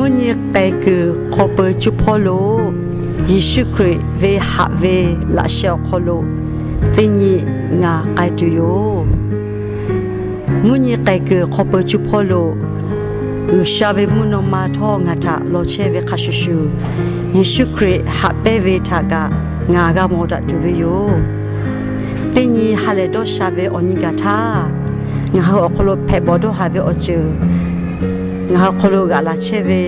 Mvuhˇ nyi k'ai kuiˬ hk'aw peu cuˇ hpawˇ lo Yeˍsuˆ Hkriꞈ ve haꞈ ve laꞈ sheh awˬ hk'aw lo teˇ nyi ngaˬ k'ai tuˬ yoˬ. Mvuhˇ nyi k'ai kuiˬ hk'aw peu cuˇ hpawˇ lo G'uiˬsha ve mvuhˇ naw ma htawˇ ngaˬ htaꞈ law chehˇ ve hk'a shuˍ shuˍ, Yeˍsuˆ Hkriꞈ haꞈ pehnˇ ve htaꞈ kaꞈ ngaˬ g'a mawˬ daꞈ tuˬ ve yoˬ. Teˇ nyi ha lehˬ dawˇ sha ve awˬ nyi gaˬ htaˇ, ngaˬ hui awˬ hk'aw lo hpehꞈ bawˬ dawˇ haˍ ve awˬ ceuˬ ngaˬ hui hk'aw lo g'aꞈ laˬ chehˇ ve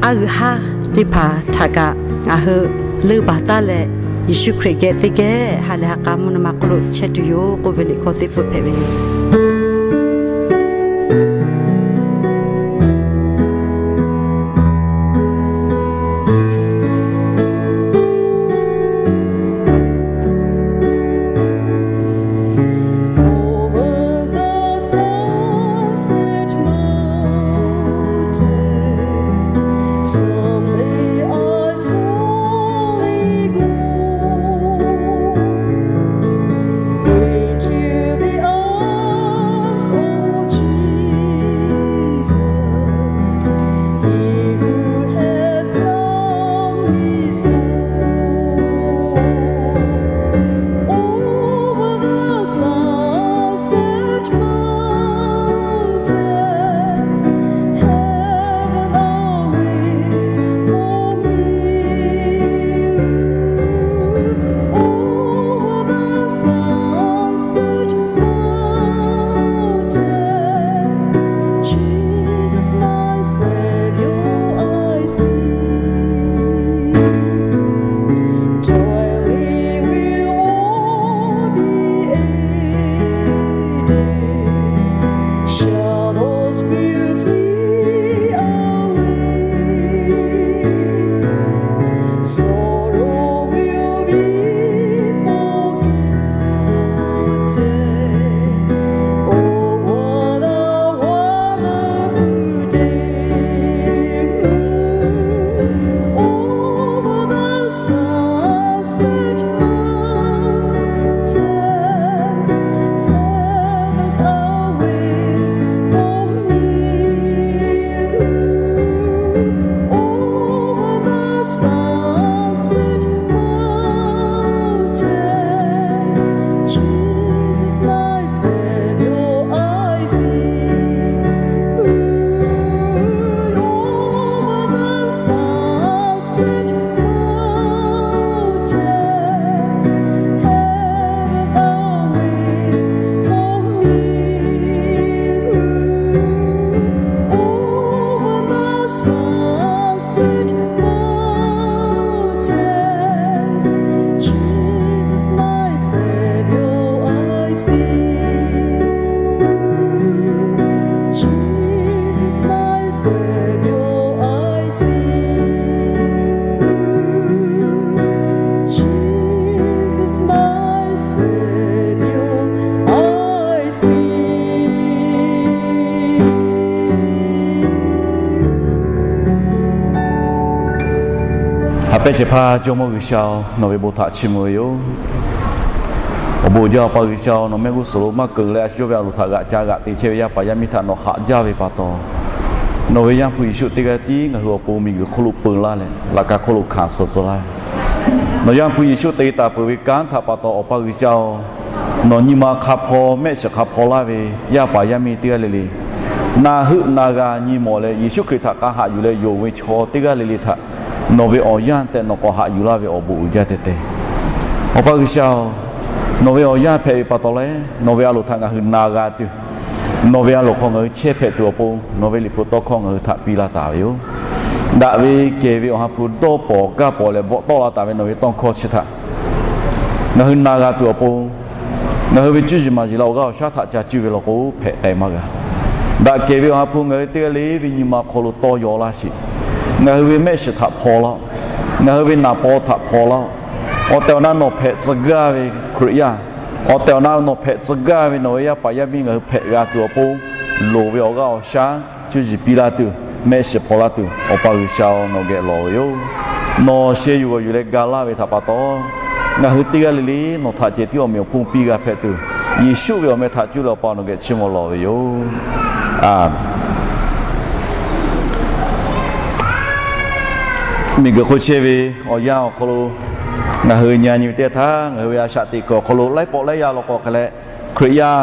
aˉ g'uiˬ haˉ teˇ hpaˍ htaꞈ kaꞈ ngaˬ hui leuˇ baˬ taˉ leh, Yeˍsuˆ Hkriꞈ geh teˇ geh ha lehˬ ha k'a mvuhˇ naw ma hk'oˆ lo chehˇ tuˬ yoˬ k'oˆ ve liꞈ hkawˇ teˇ hpfuhˆ hpehꞈ ve yoˬ. Over the sunset mountains, someday I slowly go into the arms of Jesus, He who has loved me so. Over the sunset mountains, heaven awaits for me. Over the sunset mountains, Jesus, my Savior, I see. Toiling will all be ended, shadows will flee away. Sorrow will be forgotten. Oh, what a wonderful day. Over the sunset mountains, heaven's always for me. Over the sunset mountains, Jesus, my Savior, I see. Over the sunset mountains, heaven awaits for me. Over the sunset mountains, Jesus, my Savior, I see. Jesus, my Savior, I see. Jesus, my Savior, I see. Ha pehˉ shehˍ hpaˇ Jawˇmawˇ G'uiˬsha-oˬ, nawˬ ve bon htaꞈ chiˇ mvuh ve yoˬ. Awˬ bon uiˍ jaˇ Awˬ pa G'uiˬsha-oˬ, nawˬ mehˆ g'uˇ suhˍ lo maˇ keunˍ leh a shu yawˇ ve a loˍ htaꞈ g'aꞈ ca g'aꞈ te chehˇ ve yaˇ paˍ yaˇ miˇ htaꞈ nawˬ haꞈ jaˇ ve pa taw, nawˬ ve Yaˇ hpu Yeˍsuˆ teˇ g'aˇ tiˉ ngaˬ hui awˬ pon miˬguiˬ hk'oˆ lo peu laˇ leh laꞈ ka hk'oˆ lo hkanˍ suh tcuh laˇ ve, nawˬ Yaˇ hpu Yeˍsuˆ te taˍ peuˬ ve kanˉ htaꞈ pa taw Awˬ pa G'uiˬsha-oˬ, nawˬ nyi ma hk'a hpaw mehˆ shiˍ hk'a hpaw laˇ ve yaˇ paˍ yaˇ miˇ teˇ g'aˇ le le, na heuˆ na g'a nyi mawˬ leh Yeˍsuˆ Hkriꞈ htaꞈ k'a haꞈ yuˬ leh yonˍ ve chaw teˇ g'aˇ le le htaꞈ nawˬ ve awˬ yanˇ tehꞈ nawˬ k'awꞈ haꞈ yuˬ laˇ ve awˬ bon uiˍ jaˇ teh teh. Awˬ pa G'uiˬsha-oˬ, nawˬ ve awˬ yanˇ hpehꞈ ve pa taw leh nawˬ ve a loˍ htaꞈ ngaˬ hui na g'a tuˬ, nawˬ ve a loˍ hk'aw ngaˬ hui chehˇ hpehꞈ tuˬ awˬ pon nawˬ ve liꞈ hpu tawˇ hkawˇ ngaˬ hui htaꞈ piˇ laˇ taˍ ve yoˬ. Daꞈ ve kehˬ ve Awˬ ha hpu dawˇ pawnˍ gaˇ pawnˍ leh bvuhꞈ tawˆ la taˍ ve nawˬ ve tawˇ hkawˇ chi htaꞈ ngaˬ hui na g'a tuˬ awˬ pon, ngaˬ hui ve cuˇ yiˍ maˍ yiˍ leh awˬ g'aˇ awˬ shaˉ htaꞈ ca cuˇ ve law k'o hpehꞈ k'ai maˇ g'a. Daꞈ kehˬ ve Awˬ ha hpu ngaˬ hui teˇ g'aˇ le ve nyi ma hk'aw lo tawˇ yaw laˇ sheˍ. Ngaˬ hui ve mehˆ shiˍ htaꞈ hpaw laˇ-oˆ. Ngaˬ hui ve naˍ paw htaꞈ hpaw laˇ-oˆ. Awˬ tehˬ awˬ na nawˬ hpehꞈ tcuh gaˇ ve Hkriꞈ yaˇ, awˬ tehˬ awˬ na nawˬ hpehꞈ tcuh gaˇ ve nawˬ ve yaˇ paˍ yaˇ miˇ ngaˬ hui hpehꞈ g'a tuˬ awˬ pon, loˍ ve awˬ g'aˇ awˬ shaˉ cuˇ yiˍ piˇ laˇ tuˬ, mehˆ shiˍ hpaw laˇ tuˬ Awˬ pa G'uiˬsha nawˬ geh lawˬ ve yoˬ. Nawˬ sheh yuˬ g'awˬ yuˬ leh ga laˇ ve htaꞈ pa taw, ngaˬ hui teˇ g'aˇ le le nawˬ htaꞈ ceh tiˉ awˬ meꞈ awˬ hponˇ piˇ g'a hpehꞈ tuˬ, Yeˍsuˆ ve awˬ meh htaꞈ cuˇ leh Awˬ pa nawˬ geh chiˇ mvuh lawˬ ve yoˬ. A Miˬguiˬ hk'oˆ chehˇ ve awˬ yanˇ awˬ hk'aw lo, ngaˬ hui nyi nyi ve teˇ htaˇ, ngaˬ hui ve a shaꞈ teꞈ kuiˬ awˬ hk'aw lo laiˉ pawˆ laiˉ yaˇ law k'o hk'e leh, Hkriꞈ yaˇ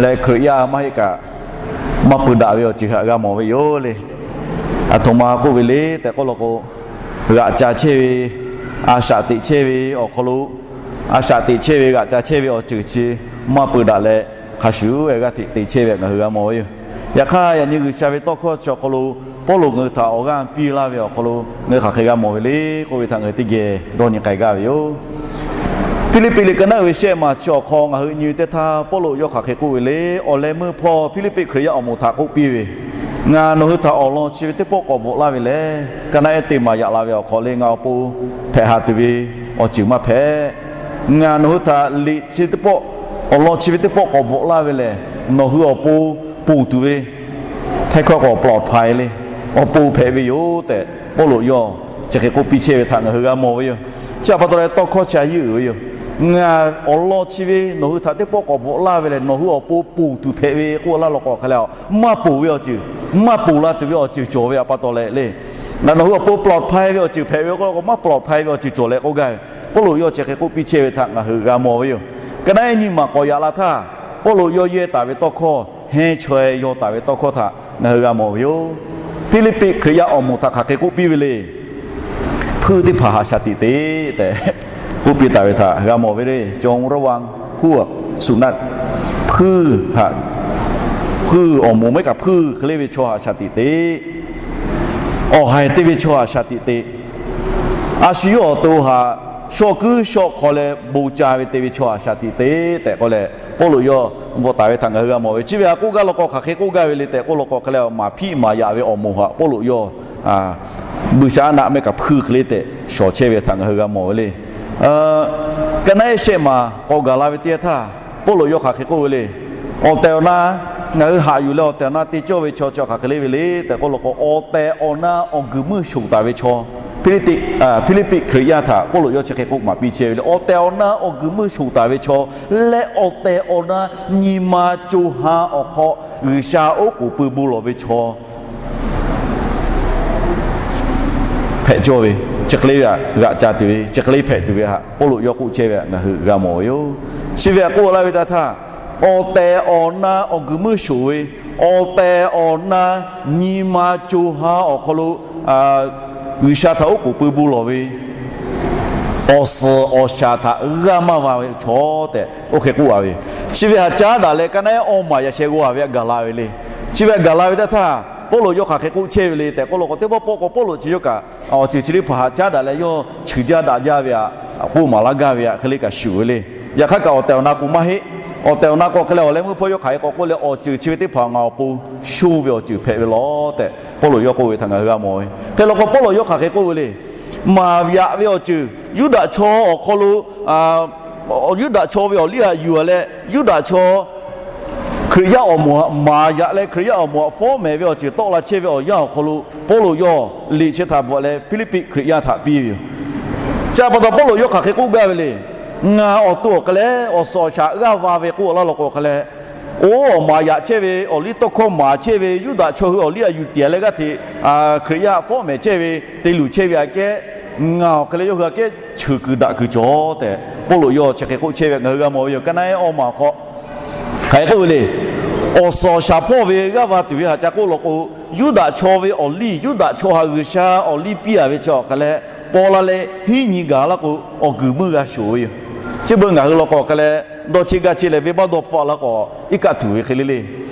leh Hkriꞈ yaˇ maˇ heˆ kaꞈ maˇ pui daꞈ ve awˬ ceuˬ htaꞈ g'a mawˬ ve yoˬ le. Aˬ htoꞈ ma k'oˆ ve le tehꞈ k'oˆ law k'o, g'aꞈ ca chehˇ ve, a shaꞈ teꞈ chehˇ ve awˬ hk'aw lo, a shaꞈ teꞈ chehˇ ve g'aꞈ ca chehˇ ve awˬ ceuˬ chi maˇ pui daꞈ leh, hk'a shuˍ shuˍ g'aˇ hteꞈ te chehˇ ve ngaˬ hui g'a mawˬ ve yoˬ. Yaꞈ hk'aˇ, yaꞈ nyi G'uiˬsha ve tawˇ hkawˇ chi awˬ hk'aw lo Pawˇluꞈ ngaˬ hui htaꞈ awˬ g'aˇ piˇ laˇ ve awˬ hk'aw lo, ngaˬ hui hk'aˬ hk'e g'a mawˬ ve le k'oˆ ve htaꞈ ngaˬ hui teˇ geh dawˇ nyi k'ai gaˇ ve yoˬ. Hpiˇliˇpiˆ liꞈ ka naˉ uiˍ ve shehˆ maˬ chi awˬ hk'aw ngaˬ hui nyi ve teˇ htaˇ, Pawˇluꞈ yawˇ hk'aˬ hk'e k'oˆ ve le. Awˬ leh meuˇ hpawˇ Hpiˇliˇpiˆ Hkriꞈ yaˇ awˬ moˍ htaꞈ k'oˆ piˇ ve, Ngaˬ nawˬ hui htaꞈ awˬ lawn chi ve teˇ pawˆ k'awꞈ bvuhꞈ laˇ ve lehˬ, ka naˉ ehˉ te maˍ yaꞈ la ve awˬ hk'aw le ngaˬ awˬ pon hpehꞈ haˍ tuˬ ve awˬ ceuˬ maˇ hpehꞈ. Ngaˬ nawˬ hui htaꞈ liꞈ chi teˇ pawˆ, awˬ lawn chi ve teˇ pawˆ k'awꞈ bvuhꞈ laˇ ve lehˬ, nawˬ hui awˬ pon ponˬ tuˬ ve, htaiˇ hkawˇ k'awꞈ ปลอดภัย le, awˬ pon hpehꞈ ve yoˬ tehꞈ, Pawˇluꞈ yawˇ chi hk'e k'oˆ piˇ chehˇ ve htaꞈ ngaˬ hui g'a mawˬ ve yoˬ. Chi htaꞈ pa taw leh tawˇ hkawˇ chi a yeˇ uiˍ ve yoˬ. Ngaˬ awˬ lawn chi ve nawˬ hui htaꞈ teˇ pawˆ k'awꞈ bvuhꞈ laˇ ve lehˬ, nawˬ hui awˬ pon ponˬ tuˬ hpehꞈ ve k'oˆ laˇ law k'o hk'e leh, maˇ ponˬ ve awˬ ceuˬ, maˇ ponˬ la tuˬ ve awˬ ceuˬ cawˬ ve htaꞈ pa taw leh le, nawˬ hui awˬ pon ปลอดภัย ve awˬ ceuˬ hpehꞈ ve k'oˆ law k'o, maˇ ปลอดภัย ve awˬ ceuˬ cawˬ leh k'oˆ gaˇ ve, Pawˇluꞈ yawˇ chi hk'e k'oˆ piˇ chehˇ ve htaꞈ ngaˬ hui g'a mawˬ ve yoˬ. Ka naˉ ehˉ nyi maˬ k'awꞈ yaꞈ la htaˇ, Pawˇluꞈ yawˇ yehˇ taˍ ve tawˇ hkawˇ, hehnˇ chaweh yaw taˍ ve tawˇ hkawˇ htaꞈ ngaˬ hui g'a mawˬ ve yoˬ. Hpiˇliˇpiˆ Hkriꞈ yaˇ awˬ moˍ htaꞈ hk'aˬ hk'e k'oˆ piˇ ve le. Hpuiˇ teˇ hpaˍ htaꞈ shaˍ tiꞈ te tehꞈ k'oˆ piˇ taˍ ve htaꞈ g'a mawˬ ve le. จงระวังพวกสุนัข Hpuiˇ htaꞈ, hpuiˇ awˬ moˍ maˇ heˆ kaꞈ hpuiˇ hk'e le ve chaw htaꞈ shaˍ tiꞈ te. Awˬ haiˬ te ve chaw htaꞈ shaˍ tiꞈ te. A shu yawˇ awˬ to htaꞈ shawˆ kuiˉ shawˆ hk'aw leh bon ca ve te ve chaw htaꞈ shaˍ tiꞈ te tehꞈ k'oˆ leh, Pawˇluꞈ yawˇ bvuhꞈ taˍ ve htaꞈ ngaˬ hui g'a mawˬ ve. Chi ve htaꞈ k'oˆ gaˇ law k'o, hk'aˬ hk'e k'oˆ gaˇ ve le tehꞈ k'oˆ law k'o hk'e leh, maˍ hpiˆ maˍ yaꞈ ve awˬ moˍ htaꞈ Pawˇluꞈ yawˇ buiˇshaˆaˉ naˆ maˇ heˆ kaꞈ hpuiˇ hk'e le tehꞈ shawˍ chehˇ ve htaꞈ ngaˬ hui g'a mawˬ ve le. Ka naˉ ehˉ shehˆ maˬ k'awꞈ gaˬ la ve teˇ yanˇ htaˇ, Pawˇluꞈ yawˇ hk'aˬ hk'e k'oˆ ve le. Awˬ tehˬ awˬ na ngaˬ hui haꞈ yuˬ leh awˬ tehˬ awˬ na te cawˇ ve chaw chi hk'aˬ hk'e le ve le tehꞈ k'oˆ law k'o, awˬ tehˬ awˬ na awˬ guiˬ meuˇ shoˍ taˍ ve chaw, Hpiˇliˇpiˆ, Hpiˇliˇpiˆ Hkriꞈ yaˇ htaꞈ Pawˇluꞈ yawˇ chi hk'e k'oˆ maˍ piˇ chehˇ ve le. Awˬ tehˬ awˬ na awˬ guiˬ meuˇ shoˍ taˍ ve chaw leh awˬ tehˬ awˬ na nyi ma co ha awˬ hk'aw G'uiˬsha oˉ k'oˍ pui bon lawˬ ve chaw hpehꞈ cawˇ ve, chi hk'e le ve htaꞈ g'aꞈ ca tuˬ ve, chi hk'e le hpehꞈ tuˬ ve htaꞈ Pawˇluꞈ yawˇ k'oˆ chehˇ ve htaꞈ ngaˬ hui g'a mawˬ ve yoˬ. Chi ve htaꞈ k'oˆ laˇ ve teˇ htaˇ, awˬ tehˬ awˬ na awˬ guiˬ meuˇ shoˍ ve, awˬ tehˬ awˬ na nyi ma co ha awˬ hk'aw lo G'uiˬsha htaꞈ oˉ k'oˍ pui bon lawˬ ve, awˬ suhˍ awˬ shaˍ htaꞈ g'aˇ maˇ va ve chaw tehꞈ oˇ hk'e k'oˆ a ve yoˬ. Chi ve htaꞈ caˉ daꞈ leh ka naˉ ehˉ awˬ maˬ yaꞈ sheh g'aw a ve htaꞈ gaˬ la ve le. Chi ve htaꞈ gaˬ la ve teˇ htaˇ, Pawˇluꞈ yawˇ hk'aˬ hk'e k'oˆ chehˇ ve le tehꞈ k'oˆ law k'o, teˇ pawˆ pawˆ k'o Pawˇluꞈ chi yawˇ kaꞈ awˬ ceuˬ chi teˇ hpaˍ htaꞈ caˉ daꞈ leh yawˇ cheuˬ jaˇ daꞈ jaˇ ve htaꞈ k'oˆ maˍ laˇ gaˇ ve htaꞈ hk'e le kaꞈ shuˍ ve le. Yaꞈ hk'aˇ kaꞈ awˬ tehˬ awˬ na k'o maˇ heˆ. Awˬ tehˬ awˬ na k'o hk'e leh awˬ leh meuˇ hpawˇ yawˇ hk'aˬ hk'e k'awꞈ k'oˆ leh, awˬ ceuˬ chi ve teˇ hpaˍ ngaˬ awˬ pon shonˇ ve awˬ ceuˬ hpehꞈ ve law tehꞈ Pawˇluꞈ yawˇ k'oˆ ve htaꞈ ngaˬ hui g'a mawˬ ve. Hk'e law k'o Pawˇluꞈ yawˇ hk'aˬ hk'e k'oˆ ve le. Maˍ yaꞈ ve awˬ ceuˬ Yuˇdaꞈ chaw awˬ hk'aw lo, Yuˇdaꞈ chaw ve awˬ liˇ htaꞈ yuˬ leh Yuˇdaꞈ chaw Hkriꞈ yaˇ awˬ moˍ htaꞈ maˍ yaꞈ leh Hkriꞈ yaˇ awˬ moˍ htaꞈ fawˉ mehˍ ve awˬ ceuˬ tawˆ la chehˇ ve awˬ yanˇ awˬ hk'aw lo Pawˇluꞈ yawˇ liꞈ chi htaꞈ bvuhꞈ leh Hpiˇliˇpiˆ Hkriꞈ yaˇ htaꞈ piˇ ve yoˬ. Chi pa taw Pawˇluꞈ yawˇ hk'aˬ hk'e k'oˆ gaˇ ve le. Ngaˬ awˬ to awˬ hk'e leh awˬ suhˍ awˬ shaˍ g'aˇ va ve k'oˆ laˇ law k'o hk'e leh, oˇ awˬ maˍ yaꞈ chehˇ ve awˬ liˇ tawˇ hkawˇ maˍ chehˇ ve Yuˇdaꞈ chaw hui awˬ liˇ htaꞈ yuˬ tiꞈ leh g'aˇ hteꞈ Hkriꞈ yaˇ fawˉ mehˍ chehˇ ve te luˬ chehˇ ve aꞈ kehˉ, ngaˬ awˬ hk'e leh yawˇ hui aꞈ kehˉ cheuˬ kuiˬ daꞈ kuiˬ cawˬ tehꞈ Pawˇluꞈ yawˇ chi hk'e k'oˆ chehˇ ve ngaˬ hui g'a mawˬ ve yoˬ. Ka naˉ ehˉ awˬ maˬ hk'aw hk'aˬ hk'e k'oˆ ve le. Awˬ suhˍ awˬ shaˍ hpawˇ ve g'aˇ va tuˬ ve htaꞈ ca k'oˆ law k'o, Yuˇdaꞈ chaw ve awˬ liˇ, Yuˇdaꞈ chaw htaꞈ G'uiˬsha awˬ liˇ piˇ a ve chi awˬ hk'e leh paw la leh hiˉ nyi gaˬ laˇ k'o, awˬ guiˬ meuˇ g'a shoˍ ve yoˬ. Chi beuꞈ ngaˬ hui law k'o hk'e leh dawˇ cheˇ gaˇ cheˇ leh venˇbaˆ dawˇ hpfuhˆ laˇ k'o, iˉ kaˆ tuˬ ve hk'e le le.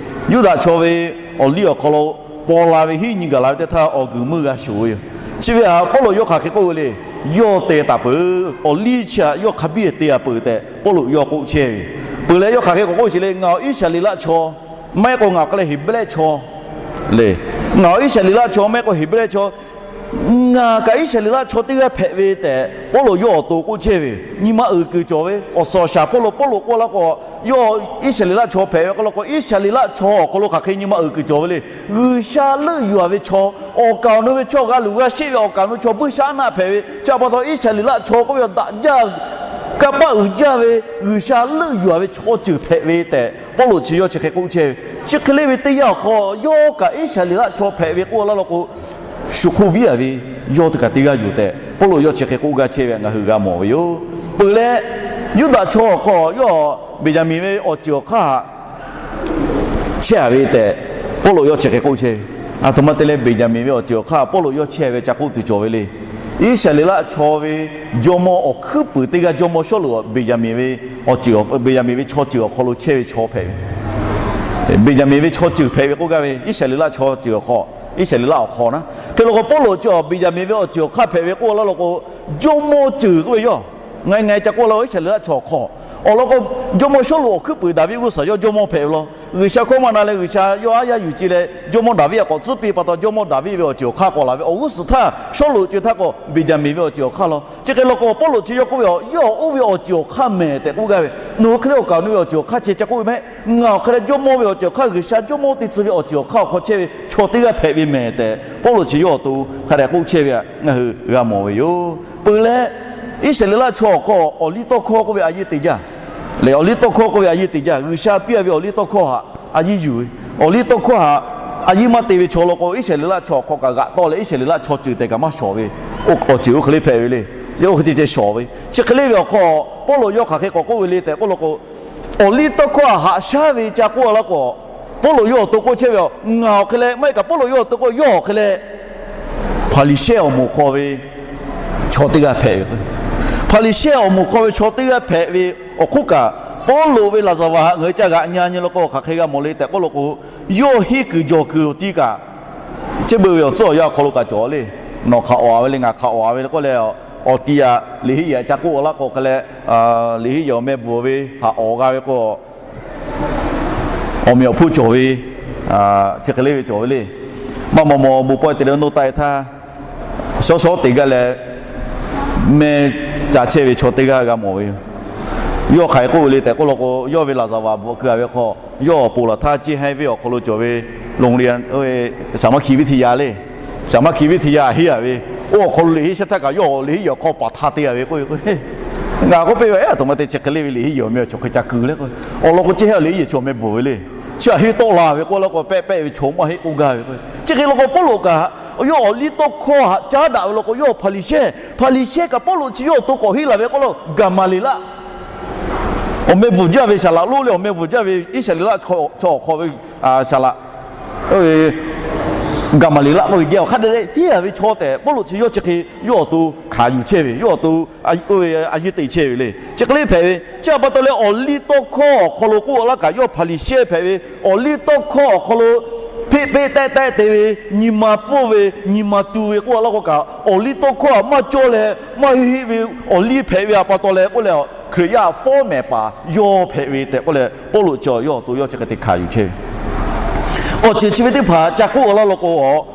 Yuˇdaꞈ chaw ve awˬ liˇ awˬ hk'aw lo paw la ve hiˉ nyi gaˬ la ve teˇ htaˇ, awˬ guiˬ meuˇ g'a shoˍ ve yoˬ. Chi ve htaꞈ Pawˇluꞈ yawˇ hk'aˬ hk'e k'oˆ ve le. Yawˇ te taˍ peuˬ, awˬ liˇ chi htaꞈ yawˇ hk'a biˇ te a peuˬ tehꞈ Pawˇluꞈ yawˇ k'oˆ chehˇ ve yoˬ. Peuˬ leh yawˇ hk'aˬ hk'e k'awꞈ k'oˆ sheˍ le, Ngaˬ awˬ Iˉsaˍreˍlaˆ chaw, maˇ heˆ k'o ngaˬ awˬ hk'e leh Heˍbrehˇ chaw le. Ngaˬ awˬ Iˉsaˍreˍlaˆ chaw, maˇ heˆ k'o Heˍbrehˇ chaw. Ngaˬ kaꞈ Iˉsaˍreˍlaˆ chaw teˇ g'aˇ hpehꞈ ve tehꞈ Pawˇluꞈ yawˇ awˬ to k'oˆ chehˇ ve. Nyi ma uiˍ kuiˬ cawˬ ve awˬ suhˍ awˬ shaˍ hpawˇ lo Pawˇluꞈ k'oˆ laˇ k'o, yawˇ Iˉsaˍreˍlaˆ chaw hpehꞈ ve k'oˆ law k'o, Iˉsaˍreˍlaˆ chaw awˬ hk'aw lo hk'aˬ hk'e nyi ma uiˍ kuiˬ cawˬ ve le. G'uiˬsha leuˆ yuˬ a ve chaw, awˬ kaˍ awˬ nu ve chaw g'a luˬ g'a sheˆ ve awˬ kaˍ awˬ nu chaw buiˇshaˆaˉnaˆ hpehꞈ ve. Chi pa taw Iˉsaˍreˍlaˆ chaw k'oˆ ve awˬ daꞈ jaˇ, kanˇ paˆ uiˍ jaˇ ve, G'uiˬsha leuˆ yuˬ a ve chaw ceuˬ hpehꞈ ve tehꞈ Pawˇluꞈ chi yawˇ chi hk'e k'oˆ chehˇ ve. Chi hk'e le ve teˇ yanˇ awˬ hk'aw yawˇ kaꞈ Iˉsaˍreˍlaˆ chaw hpehꞈ ve k'oˆ laˇ law k'o, shu hk'oˆ viˉ a ve yawˇ teˇ kaꞈ teˇ g'aˇ yoˬ tehꞈ, Pawˇluꞈ yawˇ chi hk'e k'oˆ gaˇ chehˇ ve ngaˬ hui g'a mawˬ ve yoˬ. Peuˬ leh, Yuˇdaꞈ chaw awˬ hk'aw yawˇ Beˍyaˍmenˍ ve awˬ ceuˬ awˬ hk'aˇ chehˇ a ve tehꞈ, Pawˇluꞈ yawˇ chi hk'e k'oˆ chehˇ ve. Aˬ htoꞈ ma te leh Beˍyaˍmenˍ ve awˬ ceuˬ awˬ hk'aˇ Pawˇluꞈ yawˇ chehˇ ve ca k'oˆ tuˬ cawˬ ve le. Iˉsaˍreˍlaˆ chaw ve jawˇmawˇ awˬ hkuiˉ puiˍ teˇ g'aˇ jawˇmawˇ Sawˉluꞈ Beˍyaˍmenˍ ve awˬ ceuˬ, Beˍyaˍmenˍ ve chaw ceuˬ awˬ hk'aw lo chehˇ ve chaw hpehꞈ ve. Beˍyaˍmenˍ ve chaw ceuˬ hpehꞈ ve k'oˆ gaˇ ve, Iˉsaˍreˍlaˆ chaw ceuˬ awˬ hk'aw, Iˉsaˍreˍlaˆ awˬ hk'aw na. Hk'e law k'o, Pawˇluꞈ chi awˬ Beˍyaˍmenˍ ve awˬ ceuˬ awˬ hk'aˇ hpehꞈ ve k'oˆ laˇ law k'o, jawˇmawˇ ceuˬ k'oˆ ve yawˇ ngaˬ ngaˬ ca k'oˆ laˇ, Iˉsaˍreˍlaˆ chaw awˬ hk'aw awˬ lawn k'o, jawˇmawˇ Sawˉluꞈ awˬ hkuiˉ puiˍ Daˍviˆ g'uˇ suhˍ yawˇ jawˇmawˇ hpehꞈ ve law. G'uiˬsha hkawˇ maˇ na leh G'uiˬsha yawˇ aˉ yaˇ yuˬ ce leh jawˇmawˇ Daˍviˆ a k'awꞈ tcuhˉ piˇ pa taw, jawˇmawˇ Daˍviˆ ve awˬ ceuˬ awˬ hk'aˇ k'awꞈ laˬ ve awˬ g'uˇ suhˍ htaˇ, Sawˉluꞈ ceuˬ htaˇ k'o Beˍyaˍmenˍ ve awˬ ceuˬ awˬ hk'aˇ law. Chi hk'e law k'o, Pawˇluꞈ chi yawˇ k'oˆ ve a, yawˇ oˇ ve awˬ ceuˬ awˬ hk'aˇ mehˍ tehꞈ k'oˆ gaˇ ve. Nawˬ hui hk'e leh awˬ kaˍ awˬ nu ve awˬ ceuˬ awˬ hk'aˇ chi ca k'oˆ ve mehˆ. Ngaˬ awˬ hk'e leh jawˇmawˇ ve awˬ ceuˬ awˬ hk'aˇ, G'uiˬsha jawˇmawˇ te tcuh ve awˬ ceuˬ awˬ hk'aˇ awˬ hk'aw chehˇ ve chaw teˇ g'aˇ hpehꞈ ve mehˍ tehꞈ, Pawˇluꞈ chi yawˇ awˬ to hk'a dehꞈ k'oˆ chehˇ ve htaꞈ ngaˬ hui g'a mawˬ ve yoˬ. Peuˬ leh, Iˉsaˍreˍlaˆ chaw awˬ hk'aw awˬliˇtawˇhkawˇ k'oˆ ve a yeˇ te jaˇ. Leh awˬliˇtawˇhkawˇ k'oˆ ve a yeˇ te jaˇ. G'uiˬsha piˇ a ve awˬliˇtawˇhkawˇ htaꞈ a yeˇ yuˬ ve, awˬliˇtawˇhkawˇ htaꞈ a yeˇ maˇ te ve chaw law k'o, Iˉsaˍreˍlaˆ chaw awˬ hk'aw kaꞈ g'aꞈ tawˆ leh Iˉsaˍreˍlaˆ chaw ceuˬ tehꞈ kaꞈ maˇ shawˍ ve awˬ ceuˬ oˇ hk'e le hpehꞈ ve le. Oˇ hk'e te ceh shawˍ ve, chi hk'e le ve awˬ hk'aw Pawˇluꞈ yawˇ hk'aˬ hk'e k'awꞈ k'oˆ ve le tehꞈ k'oˆ law k'o, awˬliˇtawˇhkawˇ htaꞈ haꞈ shaˉ ve ca k'oˆ a laˇ k'o, Pawˇluꞈ yawˇ awˬ to k'oˆ chehˇ ve a, ngaˬ awˬ hk'e leh maˇ heˆ kaꞈ Pawˇluꞈ yawˇ awˬ to k'o yawˇ awˬ hk'e leh Hpaˍriˍsehˇ awˬ moˍ hk'aw ve chaw teˇ g'aˇ hpehꞈ ve. Hpaˍriˍsehˇ awˬ moˍ hk'aw ve chaw teˇ g'aˇ hpehꞈ ve awˬ hk'oˆ kaꞈ, Pawˇluꞈ ve laˍzaˍvaˍ htaꞈ ngaˬ hui ca g'aꞈ nyi nyi law k'o, hk'aˬ hk'e g'a mawˬ le tehꞈ k'oˆ law k'o, yawˇ henˇ kuiˬ jawˬ kuiˬ awˬ ti kaꞈ, chi beuꞈ ve awˬ tcuhˉ awˬ yanˇ awˬ hk'aw lo kaꞈ cawˬ le. Nawˬ hk'aˬ awˬ a ve le, ngaˬ hk'aˬ awˬ a ve le k'oˆ leh, awˬ ti a liꞈ henˇ yehˬ ca k'oˆ laˇ k'o hk'e leh, liꞈ henˇ yehˬ awˬ meh bvuhˬ ve htaꞈ awˬ g'a ve k'o, awˬ meꞈ awˬ hponˇ cawˬ ve, chi hk'e le ve cawˬ ve le. Maˇ maw maw bon pawehˇ te leh noˇ taˆ e htaˇ, shawˉ shawˉ te gaˇ leh mehˇ ca chehˇ ve chaw teˇ g'aˇ g'a mawˬ ve yoˬ. Yawˇ hk'aˬ hk'e k'oˆ ve le tehꞈ k'oˆ law k'o, yawˇ ve laˍzaˍvaˍ bvuhꞈ keu a ve hk'aw, yawˇ awˬ pon laˬ htaˇ ceˇ haiˇ venˇ awˬ hk'aw lo cawˬ ve Lonˍ le, Saˍmaˇhkiˍ viˇ htaꞈ ya le, Saˍmaˇhkiˍ viˇ htaꞈ ya henˇ a ve, oˇ awˬ hk'aw lo liꞈ henˇ shaˉ htaˇ kaꞈ yawˇ liꞈ henˇ yehˬ awˬ hk'aw paˍ htaˇ te a ve k'oˆ ve k'o, ngaˬ k'oˆ piˇ ve, aˬ htoꞈ ma te chi hk'e le ve liꞈ henˇ yehˬ awˬ meh awˬ chaw hk'e ca keu le k'o, awˬ lawn k'o ceˇ haiˇ liꞈ henˇ yehˬ chaw meh bvuhˬ ve le. Chi htaꞈ henˇ tawˆ la ve k'oˆ laˇ k'o, pehˆ pehˆ ve chaw maˇ heˆ k'oˆ gaˇ ve k'o, chi hk'e law k'o Pawˇluꞈ kaꞈ yawˇ awˬliˇtawˇhkawˇ htaꞈ caˉ daꞈ ve law k'o, yawˇ Hpaˍriˍsehˇ, Hpaˍriˍsehˇ kaꞈ Pawˇluꞈ chi yawˇ awˬ to k'awꞈ henˇ laˬ ve k'oˆ laˇ, Gaˍmaˍleˍlaˆ awˬ meh bvuhˬ jaˇ ve, Saˍlaꞈ lonˉ leh awˬ meh bvuhˬ jaˇ ve Iˉsaˍreˍlaˆ chaw awˬ hk'aw ve Saˍlaꞈ, Gaˍmaˍleˍlaˆ k'oˆ ve geh awˬ hk'aˇ dehꞈ dehꞈ henˇ a ve chaw tehꞈ Pawˇluꞈ chi yawˇ chi hk'e yawˇ awˬ to hkanˍ yuˬ chehˇ ve, yawˇ awˬ to a yeˇ te chehˇ ve le. Chi hk'e le hpehꞈ ve chi htaꞈ pa taw leh, awˬliˇtawˇhkawˇ awˬ hk'aw lo k'oˆ laˇ kaꞈ yawˇ Hpaˍriˍsehˇ hpehꞈ ve, awˬliˇtawˇhkawˇ awˬ hk'aw lo hpeˆ hpeˆ tehˆ tehˆ te ve, nyi ma pfuhˇ ve, nyi ma tu ve k'oˆ laˇ k'o kaꞈ, awˬliˇtawˇhkawˇ htaꞈ maˇ cawˇ leh maˇ heˆ heˆ ve awˬliˇ hpehꞈ ve htaꞈ pa taw leh k'oˆ leh, Hkriꞈ yaˇ fawˉ mehˍ paˍ yawˇ hpehꞈ ve tehꞈ k'oˆ leh, Pawˇluꞈ chi yawˇ awˬ to yawˇ chi hk'e te hkanˍ yuˬ chehˇ ve. Awˬ ceuˬ chi ve teˇ hpaˍ ca k'oˆ laˇ law k'o,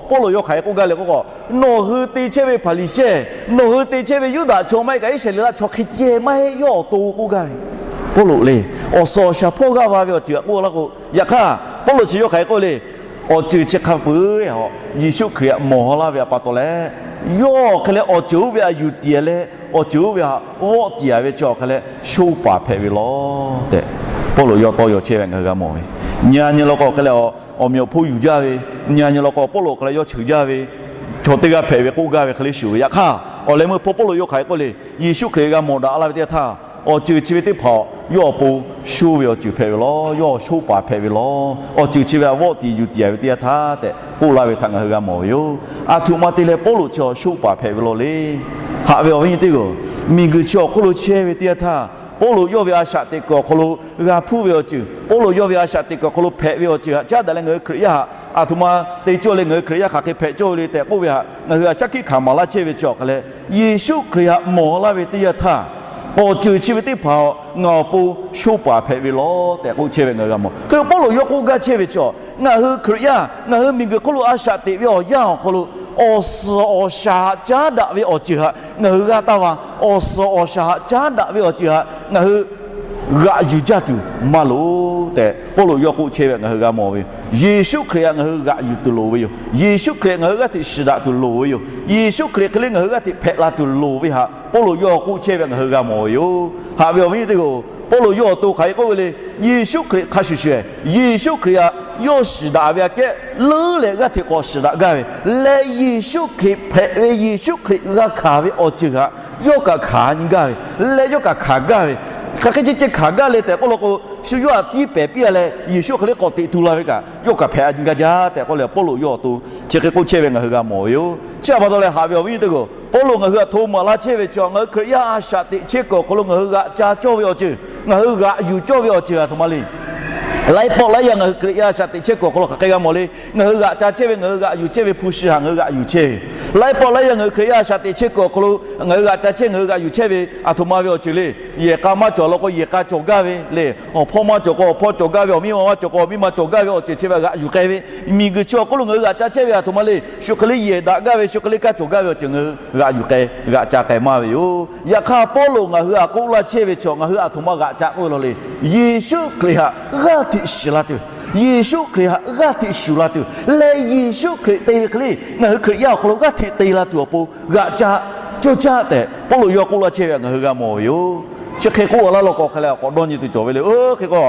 Pawˇluꞈ yawˇ hk'aˬ hk'e k'oˆ gaˇ leh k'oˆ k'o, nawˬ hui te chehˇ ve Hpaˍriˍsehˇ, nawˬ hui te chehˇ ve Yuˇdaꞈ chaw maˇ heˆ kaꞈ Iˉsaˍreˍlaˆ chaw hk'e ceh maˇ heˆ yawˇ awˬ to k'oˆ gaˇ ve. Pawˇluꞈ le, awˬ suhˍ awˬ shaˍ hpawˇ g'aˇ va ve awˬ ceuˬ htaꞈ k'oˆ laˇ k'o, yaꞈ hk'aˇ Pawˇluꞈ chi yawˇ hk'aˬ hk'e k'oˆ le, awˬ ceuˬ chi hk'a peu-eˬ Yeˍsuˆ Hkriꞈ htaꞈ mawˬ laˇ ve htaꞈ pa taw leh, yawˇ hk'e leh awˬ ceuˬ oˇ ve htaꞈ yuˬ tiˍ leh, awˬ ceuˬ oˇ ve htaꞈ vawˆ tiˍ a ve chi awˬ hk'e leh shoˇ paˍ hpehꞈ ve law tehꞈ, Pawˇluꞈ yawˇ tawˇ yaw chehˇ ve ngaˬ hui g'a mawˬ ve. Nyi a nyi law k'o hk'e leh awˬ meꞈ awˬ hponˇ yuˬ jaˇ ve, nyi a nyi law k'o Pawˇluꞈ hk'e leh yawˇ cheuˬ jaˇ ve chaw teˇ g'aˇ hpehꞈ ve k'oˆ gaˇ ve hk'e le shuˍ ve. Yaꞈ hk'aˇ awˬ leh meuˇ hpawˇ Pawˇluꞈ yawˇ hk'aˬ hk'e k'oˆ le, Yeˍsuˆ Hkriꞈ g'a mawˬ daꞈ laˇ ve teˇ yanˇ htaˇ, awˬ ceuˬ chi ve teˇ hpaˍ yawˇ awˬ pon shoˇ ve awˬ ceuˬ hpehꞈ ve law, yawˇ shoˇ paˍ hpehꞈ ve law, awˬ ceuˬ chi ve htaꞈ vawˆ tiˍ yuˬ tiˍ a ve teˇ yanˇ htaˇ tehꞈ k'oˆ laˇ ve htaꞈ ngaˬ hui g'a mawˬ ve yoˬ. Aˬ htoꞈ ma te leh Pawˇluꞈ chi awˬ shoˇ paˍ hpehꞈ ve law le. Haꞈ ve awˬ viˉ nyi teˇ g'aˇ, miˬguiˬ chi awˬ hk'oˆ lo chehˇ ve teˇ yanˇ htaˇ, Pawˇluꞈ yawˇ ve a shaꞈ teꞈ kuiˬ awˬ hk'aw lo g'a hpuˇ ve awˬ ceuˬ, Pawˇluꞈ yawˇ ve a shaꞈ teꞈ kuiˬ awˬ hk'aw lo hpehꞈ ve awˬ ceuˬ htaꞈ caˉ daꞈ leh ngaˬ hui Hkriꞈ yaˇ htaꞈ aˬ htoꞈ ma te cawˇ le, ngaˬ hui Hkriꞈ yaˇ hk'aˬ hk'e hpehꞈ cawˇ ve le tehꞈ k'oˆ ve htaꞈ ngaˬ hui a shaˉ hkiˆ hkanˍ maˍ laˇ chehˇ ve chi awˬ hk'e leh, Yeˍsuˆ Hkriꞈ htaꞈ mawˬ laˇ ve teˇ yanˇ htaˇ, awˬ ceuˬ chi ve teˇ hpaˍ ngaˬ awˬ pon shoˇ paˍ hpehꞈ ve law tehꞈ k'oˆ chehˇ ve ngaˬ hui g'a mawˬ. Hk'e Pawˇluꞈ yawˇ k'oˆ gaˇ chehˇ ve chi, ngaˬ hui Hkriꞈ yaˇ ngaˬ hui miˬguiˬ hk'oˆ lo a shaꞈ teꞈ ve awˬ yanˇ awˬ hk'aw lo, awˬ suhˍ awˬ shaˍ htaꞈ caˉ daꞈ ve awˬ ceuˬ htaꞈ ngaˬ hui g'a taˇ va. Awˬ suhˍ awˬ shaˍ htaꞈ caˉ daꞈ ve awˬ ceuˬ htaꞈ ngaˬ hui g'aꞈ yuˬ jaˇ tuˬ maˇ loˍ tehꞈ Pawˇluꞈ yawˇ k'oˆ chehˇ ve ngaˬ hui g'a mawˬ ve yoˬ. Yeˍsuˆ Hkriꞈ htaꞈ ngaˬ hui g'aꞈ yuˬ tuˬ loˍ ve yoˬ. Yeˍsuˆ Hkriꞈ ngaˬ hui g'aˇ hteꞈ shiˍ daꞈ tuˬ loˍ ve yoˬ. Yeˍsuˆ Hkriꞈ hk'e le ngaˬ hui g'aˇ hteꞈ hpehꞈ la tuˬ loˍ ve htaꞈ Pawˇluꞈ yawˇ k'oˆ chehˇ ve ngaˬ hui g'a mawˬ ve yoˬ. Haꞈ ve awˬ viˉ teˇ g'aˇ-oˬ, Pawˇluꞈ yawˇ awˬ to hk'aˬ hk'e k'oˆ ve le. Yeˍsuˆ Hkriꞈ hk'a shuˍ shuˍ, Yeˍsuˆ Hkriꞈ htaꞈ yawˇ shiˍ daꞈ ve aꞈ kehˉ leuˉ leh g'aˇ hteꞈ k'awꞈ shiˍ daꞈ gaˇ ve leh, Yeˍsuˆ Hkriꞈ hpehꞈ ve, Yeˍsuˆ Hkriꞈ g'a hkanˍ ve awˬ ceuˬ htaꞈ yawˇ kaꞈ hkanˍ nyi gaˇ ve leh, yawˇ kaꞈ hkanˍ gaˇ ve. Hk'aˬ hk'e ceh ceh hkanˍ gaˇ leh tehꞈ k'oˆ law k'o, shu yawˇ htaꞈ tiˇ pehˍ piˇ a leh Yeˍsuˆ hk'e le k'awꞈ teꞈ tu la ve kaꞈ yawˇ kaꞈ hpehꞈ a nyi gaˇ jaˇ tehꞈ k'oˆ leh, Pawˇluꞈ yawˇ awˬ to chi hk'e k'oˆ chehˇ ve ngaˬ hui g'a mawˬ ve yoˬ. Chi htaꞈ pa taw leh haꞈ ve awˬ viˉ nyi teˇ hpaˍ-oˬ, Pawˇluꞈ ngaˬ hui htaꞈ hto maˍ laˇ chehˇ ve chi, ngaˬ hui Hkriꞈ yaˇ a shaꞈ teꞈ chehˇ kuiˬ awˬ hk'aw lo ngaˬ hui g'aꞈ ca cawˇ ve awˬ ceuˬ, ngaˬ hui g'aꞈ yuˬ cawˇ ve awˬ ceuˬ aˬ htoꞈ ma le. Laiˉ pawˆ laiˉ yaˇ ngaˬ hui Hkriꞈ yaˇ a shaꞈ teꞈ chehˇ kuiˬ awˬ hk'aw lo hk'aˬ hk'e g'a mawˬ le. Ngaˬ hui g'aꞈ ca chehˇ ve, ngaˬ hui g'aꞈ yuˬ chehˇ ve, hpu shi htaꞈ ngaˬ hui g'aꞈ yuˬ chehˇ ve. Laiˉ pawˆ laiˉ yaˇ ngaˬ hui Hkriꞈ yaˇ a shaꞈ teꞈ chehˇ kuiˬ awˬ hk'aw lo ngaˬ hui g'aꞈ ca chehˇ, ngaˬ hui g'aꞈ yuˬ chehˇ ve aˬ htoꞈ ma ve awˬ ceuˬ le. Yehˬ k'a maˇ cawˬ law k'o yehˬ k'a cawˬ gaˇ ve le. Awˬ hpawˇ maˇ cawˬ k'o awˬ hpawˇ cawˬ gaˇ ve, awˬ miˇ ma maˇ cawˬ k'o awˬ miˇ ma cawˬ gaˇ ve awˬ ceuˬ chi ve g'aꞈ yuˬ k'ai ve. Miˬguiˬ chi awˬ hk'oˆ lo ngaˬ hui g'aꞈ ca chehˇ ve aˬ htoꞈ ma le. Shu hk'e le yehˬ daꞈ gaˇ ve, shu hk'e le kaˇ cawˬ gaˇ ve awˬ ceuˬ ngaˬ hui g'aꞈ yuˬ k'ai, g'aꞈ ca k'ai maˇ ve yoˬ. Yaꞈ hk'aˇ Pawˇluꞈ ngaˬ hui htaꞈ k'oˆ laˇ chehˇ ve chi, ngaˬ hui aˬ htoꞈ ma g'aꞈ ca k'oˆ ve law le. Yeˍsuˆ Hkriꞈ htaꞈ g'aˇ hteꞈ shiˍ la tuˬ, Yeˍsuˆ Hkriꞈ htaꞈ g'aˇ hteꞈ shuˍ la tuˬ leh, Yeˍsuˆ Hkriꞈ te ve hk'e le ngaˬ hui Hkriꞈ yaˇ awˬ hk'aw lo g'aˇ hteꞈ te la tuˬ awˬ pon g'aꞈ ca cawˇ caˇ tehꞈ Pawˇluꞈ yawˇ k'oˆ laˇ chehˇ ve ngaˬ hui g'a mawˬ ve yoˬ. Chi hk'e k'oˆ a laˇ law k'o, hk'a leh k'awꞈ dawˇ nyi tuˬ cawˬ ve le. Oˇ hk'e k'o,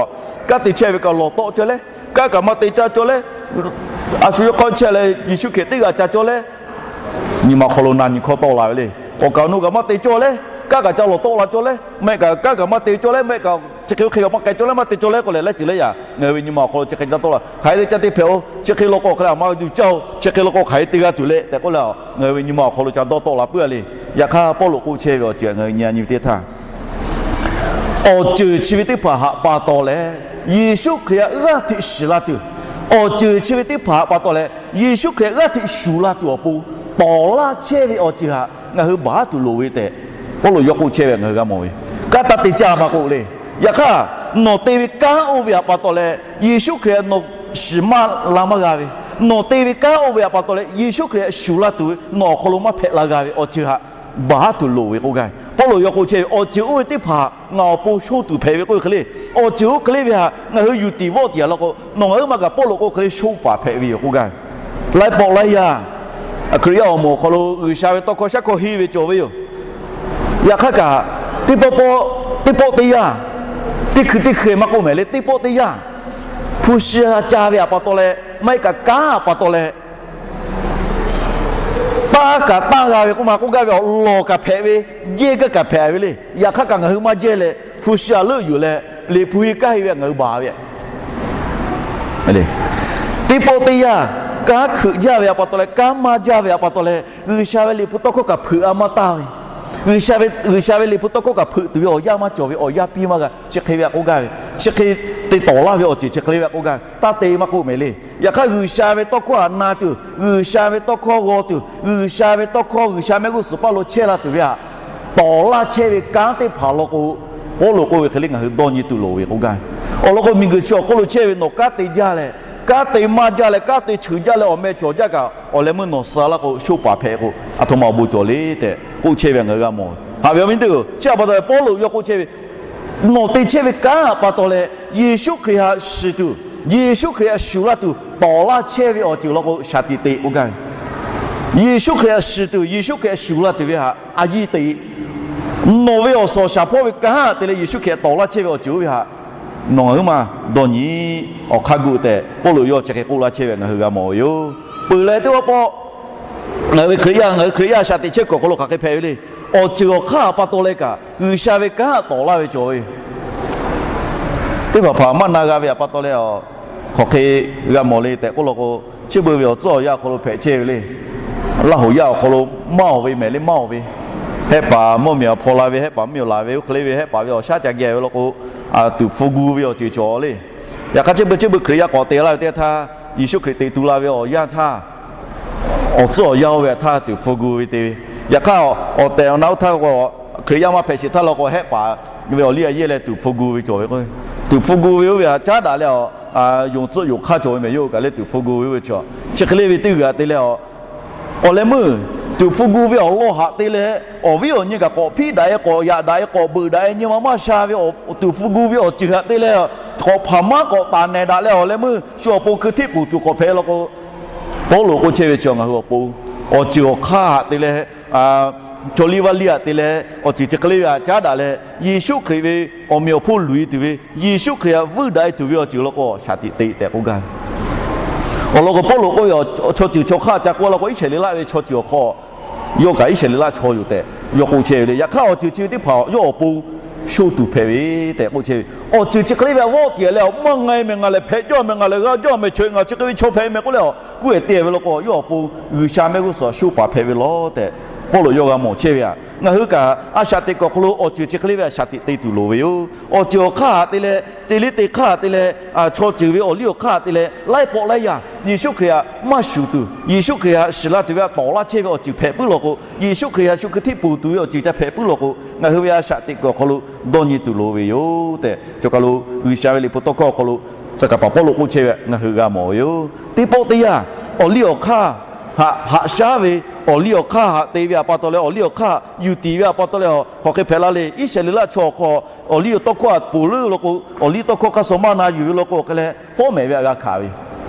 kanˉ te chehˇ ve kaꞈ lawˬ tawˆ cawˇ leh, kanˉ kaꞈ maˇ te caˇ cawˇ leh, a shu yawˇ hk'aw chehˇ leh Yeˍsuˆ Hkriꞈ teˇ g'aˇ ca cawˇ leh, nyi ma awˬ hk'aw lo na nyi hkawˇ tawˆ la ve le. Awˬ kaˍ awˬ nu kaꞈ maˇ te cawˇ leh, kanˉ kaꞈ ca lawˬ tawˆ la cawˇ leh, mehˆ kaꞈ kanˉ kaꞈ maˇ te cawˇ leh, mehˆ kaꞈ chi hk'e hk'e kaꞈ maˇ k'ai cawˇ leh, maˇ te cawˇ leh k'o leh, laiˉ ceuˬ leh yaꞈ ngaˬ hui ve nyi ma awˬ hk'aw lo chi hk'e ca tawˆ la. Hk'aˬ hk'e te caˇ te hpehꞈ-oˬ, chi hk'e law k'o hk'a leh aˬ ma yuˬ caˇ-oˬ, chi hk'e law k'o hk'aˬ hk'e te g'a tuˬ le tehꞈ k'oˆ leh, ngaˬ hui ve nyi ma awˬ hk'aw lo ca dawˇ tawˆ la puiˉ a le. Yaꞈ hk'aˇ Pawˇluꞈ k'oˆ chehˇ ve awˬ ceuˬ ngaˬ hui nyi a nyi ve teˇ htaˇ, awˬ ceuˬ chi ve teˇ hpaˍ htaꞈ pa taw leh, Yeˍsuˆ Hkriꞈ htaꞈ g'aˇ hteꞈ shiˍ la tuˬ, awˬ ceuˬ chi ve teˇ hpaˍ htaꞈ pa taw leh Yeˍsuˆ Hkriꞈ htaꞈ g'aˇ hteꞈ shuˍ la tuˬ awˬ pon tawˍ laˇ chehˇ ve awˬ ceuˬ htaꞈ ngaˬ hui baˬ tuˬ loˍ ve tehꞈ Pawˇluꞈ yawˇ k'oˆ chehˇ ve ngaˬ hui g'a mawˬ ve. Kanˉ taˇ te caˇ maˇ k'oˆ le. Yaꞈ hk'aˇ, nawˬ te ve kanˉ oˇ ve htaꞈ pa taw leh Yeˍsuˆ Hkriꞈ htaꞈ nawˬ shiˍ maˇ la maˇ g'a ve, nawˬ te ve kanˉ oˇ ve htaꞈ pa taw leh Yeˍsuˆ Hkriꞈ htaꞈ shuˍ la tuˬ ve nawˬ awˬ hk'aw lo maˇ hpehꞈ la g'a ve awˬ ceuˬ htaꞈ baˬ tuˬ loˍ ve k'oˆ gaˇ ve. Pawˇluꞈ yawˇ k'oˆ chehˇ ve awˬ ceuˬ oˇ ve teˇ hpaˍ ngaˬ awˬ pon shoˇ tuˬ hpehꞈ ve k'oˆ ve hk'e le. Awˬ ceuˬ oˇ hk'e le ve htaꞈ ngaˬ hui yuˬ tiˍ vawˆ tiˍ a law k'o, nawˬ ngaˬ hui maˇ kaꞈ Pawˇluꞈ k'oˆ hk'e le shoˇ paˍ hpehꞈ ve yoˬ k'oˆ gaˇ ve. Laiˉ pawˆ laiˉ yaˇ Hkriꞈ yaˇ awˬ moˍ awˬ hk'aw lo G'uiˬsha ve tawˇ hkawˇ shaˉ hkawˇ henˇ ve cawˬ ve yoˬ. Yaꞈ hk'aˇ kaꞈ, teˇ pawˆ pawˆ, teˇ pawˆ teˇ yanˇ, teˇ hkui teˇ hkui maˇ k'oˆ mehˍ le, teˇ pawˆ teˇ yanˇ, hpu shi ca ve htaꞈ pa taw leh, maˇ heˆ kaꞈ kanˉ htaꞈ pa taw leh, taˇ kaꞈ taˇ g'a ve k'oˆ ma k'oˆ gaˇ ve awˬ lawˬ kaꞈ hpehꞈ ve, jehˇ gaˇ kaꞈ hpehꞈ ve le. Yaꞈ hk'aˇ kaꞈ ngaˬ hui maˇ jehˇ leh, hpu shi htaꞈ leuˆ yuˬ leh, Liꞈ hpu henˇ kanˉ henˇ ve ngaˬ hui baˬ ve teˇ pawˆ teˇ yanˇ, kanˉ hkeuꞈ jaˇ ve htaꞈ pa taw leh, kanˉ maˇ jaˇ ve htaꞈ pa taw leh, G'uiˬsha ve Liꞈ hpu tawˇ hkawˇ kaꞈ hpeuꞈ a maˇ taˇ ve, G'uiˬsha ve Liꞈ hpu tawˇ hkawˇ kaꞈ hpeuꞈ tuˬ ve awˬ yanˇ maˇ cawˬ ve, awˬ yanˇ piˇ maˇ g'a. Chi hk'e ve htaꞈ k'oˆ gaˇ ve, chi hk'e te tawˍ laˇ ve awˬ ceuˬ chi hk'e ve htaꞈ k'oˆ gaˇ ve, taˇ te maˇ k'oˆ mehˍ le. Yaꞈ hk'aˇ, G'uiˬsha ve tawˇ hkawˇ htaꞈ na tuˬ, G'uiˬsha ve tawˇ hkawˇ g'aw tuˬ, G'uiˬsha ve tawˇ hkawˇ, G'uiˬsha mehˆ g'uˇ suhˍ paˇ lo chehˇ la tuˬ ve htaꞈ tawˍ laˇ chehˇ ve kanˉ teˇ hpaˍ law k'o, Pawˇluꞈ k'oˆ ve hk'e le ngaˬ hui dawˇ nyi tuˬ loˍ ve k'oˆ gaˇ ve. Awˬ lawn k'o, miˬguiˬ chi awˬ hk'oˆ lo chehˇ ve nawˬ kanˉ te jaˇ leh, kanˉ te maˇ jaˇ leh, kanˉ te cheuˬ jaˇ leh awˬ meh cawˬ jaˇ kaꞈ, awˬ leh meuˇ nawˬ suh laˇ k'o, shoˇ paˍ hpehꞈ k'o, aˬ htoꞈ ma awˬ bon cawˬ le tehꞈ k'oˆ chehˇ ve ngaˬ hui g'a mawˬ. Haꞈ ve awˬ viˉ teˇ hpaˍ-oˬ, chi htaꞈ pa taw leh Pawˇluꞈ yawˇ k'oˆ chehˇ ve, nawˬ te chehˇ ve kanˉ htaꞈ pa taw leh Yeˍsuˆ Hkriꞈ htaꞈ shiˍ tuˬ, Yeˍsuˆ Hkriꞈ htaꞈ shuˍ laˇ tuˬ tawˍ laˇ chehˇ ve awˬ ceuˬ law k'o, shaˍ tiꞈ te k'oˆ gaˇ ve. Yeˍsuˆ Hkriꞈ htaꞈ shiˍ tuˬ, Yeˍsuˆ Hkriꞈ htaꞈ shuˍ laˇ tuˬ ve htaꞈ a yiˇ te. Nawˬ ve awˬ suhˍ awˬ shaˍ hpawˇ ve kanˉ te leh Yeˍsuˆ Hkriꞈ htaꞈ tawˍ laˇ chehˇ ve awˬ ceuˬ oˇ ve htaꞈ nawˬ ngaˬ hui maˇ dawˇ nyi. Awˬ hk'aˇ gu tehꞈ Pawˇluꞈ yawˇ chi hk'e k'oˆ laˇ chehˇ ve ngaˬ hui g'a mawˬ ve yoˬ. Peuˬ leh teˇ pawˆ pawˆ, ngaˬ hui ve Hkriꞈ yaˇ, ngaˬ hui Hkriꞈ yaˇ shaˍ tiꞈ chehˇ kuiˬ awˬ hk'aw lo hk'aˬ hk'e hpehꞈ ve le. Awˬ ceuˬ awˬ hk'aˇ htaꞈ pa taw leh kaꞈ, G'uiˬsha ve kanˉ htaꞈ tawˍ laˇ ve cawˬ ve yoˬ. Teˇ hpaˍ hpaˍ maˇ na g'a ve htaꞈ pa taw leh, hk'aˬ hk'e g'a mawˬ le tehꞈ k'oˆ law k'o, chi beuꞈ ve awˬ tcuhˉ awˬ yanˇ awˬ hk'aw lo hpehꞈ chehˇ ve le. Laˇ hoꞈ yaˇ awˬ hk'aw lo maˇ oˬ ve mehˍ le, maˇ oˬ ve, hehˆ paˍ mvuhˇ miˬ awˬ hpaw la ve, hehˆ paˍ mvuhˇ miˬ laˬ ve, oˇ hk'e le ve hehˆ paˍ ve awˬ shaˉ ca geh ve law k'o, tuˍ hpfuh gu ve awˬ ceuˬ cawˬ le. Yaꞈ hk'aˇ, chi beuꞈ chi beuꞈ Hkriꞈ yaˇ k'awꞈ te laˇ ve teˇ htaˇ, Yeˍsuˆ Hkriꞈ teꞈ tu la ve awˬ yanˇ htaˇ, awˬ tcuhˉ awˬ yanˇ oˇ ve htaˇ tuˍ hpfuh gu ve te ve. Yaꞈ hk'aˇ, awˬ tehˬ awˬ na oˇ htaˇ k'o, Hkriꞈ yaˇ maˇ hpehꞈ sheˍ htaˇ law k'o, hehˆ paˍ ve awˬ liˇ a yehˇ leh tuˍ hpfuh gu ve cawˬ ve k'o, tuˍ hpfuh gu ve oˇ ve htaꞈ caˉ daꞈ leh, yonˍ tcuhˆ yonˍ hk'aˇ cawˬ ve mehˍ, yawˇ hui kaꞈ leh tuˍ hpfuh gu ve oˇ ve cawˬ. Chi hk'e le ve teˇ g'aˇ te leh, awˬ leh meuˇ tuˍ hpfuh gu ve awˬ lawn htaꞈ te leh, awˬ viˉ awˬ nyi kaꞈ k'awꞈ hpiˆ daꞈ e, k'awꞈ yaꞈ daꞈ e, k'awꞈ beuꞈ daꞈ e nyi ma maˇ sha ve awˬ tuˍ hpfuh gu ve awˬ ceuˬ htaꞈ te leh, k'awꞈ hpaˍ maˉ k'awꞈ taˍ nehˬ daꞈ leh, awˬ leh meuˇ shu awˬ pon keu hteˆ peuˬ tuˬ k'awꞈ hpehꞈ law k'o, Pawˇluꞈ k'oˆ chehˇ ve chi ngaˬ hui awˬ pon awˬ ceuˬ awˬ hk'aˇ htaꞈ te leh, Chaw liˇ vaˇ liˇ aꞈ te leh awˬ ceuˬ chi hk'e le ve htaꞈ caˉ daꞈ leh, Yeˍsuˆ Hkriꞈ ve awˬ meꞈ awˬ hponˇ luˬ e tuˬ ve, Yeˍsuˆ Hkriꞈ htaꞈ vuiˇ daꞈ e tuˬ ve awˬ ceuˬ law k'o shaˍ tiꞈ te tehꞈ k'oˆ gaˇ ve. Awˬ lawn k'o, Pawˇluꞈ k'oˆ ve, chaw ceuˬ chaw hk'aˇ ca k'oˆ laˇ k'o, Iˉsaˍreˍlaˆ ve chaw ceuˬ awˬ hk'aw yawˇ kaꞈ Iˉsaˍreˍlaˆ chaw yoˬ tehꞈ yawˇ k'oˆ chehˇ ve le. Yaꞈ hk'aˇ awˬ ceuˬ chi ve teˇ hpaˍ yawˇ awˬ pon sho tuˬ hpehꞈ ve tehꞈ k'oˆ chehˇ ve. Awˬ ceuˬ chi hk'e le ve htaꞈ vawˆ tiˍ leh, awˬ maˇ nga e mehˬ, ngaˬ lehˬ hpehꞈ jaˇ mehˬ, ngaˬ lehˬ g'a jaˇ mehˬ, chaw ngaˬ chi hk'e ve chaw hpehꞈ mehˬ k'oˆ leh, awˬ kuˇ ehˍ te ve law k'o, yawˇ awˬ pon G'uiˬsha mehˆ g'uˇ suhˍ sho paˍ hpehꞈ ve law tehꞈ Pawˇluꞈ yawˇ g'a mawˬ chehˇ ve aꞈ. Ngaˬ hui kaꞈ a shaꞈ teꞈ kuiˬ awˬ hk'aw lo awˬ ceuˬ chi hk'e le ve htaꞈ shaˍ tiꞈ te tuˬ loˍ ve yoˬ. Awˬ ceuˬ awˬ hk'aˇ htaꞈ te leh, te liˇ te hk'aˇ htaꞈ te leh, chaw ceuˬ ve awˬ liˇ awˬ hk'aˇ htaꞈ te leh, laiˉ pawˆ laiˉ yaˇ Yeˍsuˆ Hkriꞈ htaꞈ maˇ shuˍ tuˬ, Yeˍsuˆ Hkriꞈ htaꞈ shiˍ la tuˬ ve htaꞈ tawˍ laˇ chehˇ ve awˬ ceuˬ hpehꞈ puiˉ law k'o, Yeˍsuˆ Hkriꞈ htaꞈ shu hkui htiˆ ponˬ tuˬ ve awˬ ceuˬ ca hpehꞈ puiˉ law k'o, ngaˬ hui ve a shaꞈ teꞈ kuiˬ awˬ hk'aw lo dawˇ nyi tuˬ loˍ ve yoˬ tehꞈ, chaw kaˬ lo G'uiˬsha ve liꞈ hpu tawˇ hkawˇ awˬ hk'aw lo saˍ kaˍ paˍ Pawˇluꞈ k'oˆ chehˇ ve ngaˬ hui g'a mawˬ ve yoˬ. Teˇ pawˆ teˇ yanˇ, awˬ liˇ awˬ hk'aˇ htaꞈ haꞈ shaˉ ve, awˬ liˇ awˬ hk'aˇ htaꞈ te ve aꞈ pa taw leh, awˬ liˇ awˬ hk'aˇ yuˬ tiˍ ve aꞈ pa taw leh, hk'aˬ hk'e hpehꞈ la le. Iˉsaˍreˍlaˆ chaw awˬ hk'aw awˬ liˇ awˬ tawˇ hkawˇ htaꞈ ponˬ leuˉ law k'o, awˬ liˇ tawˇ hkawˇ hk'aˇ suh maˇ na yuˬ ve law k'o, awˬ hk'e leh fawˉ mehˍ ve htaꞈ g'a hkanˍ ve,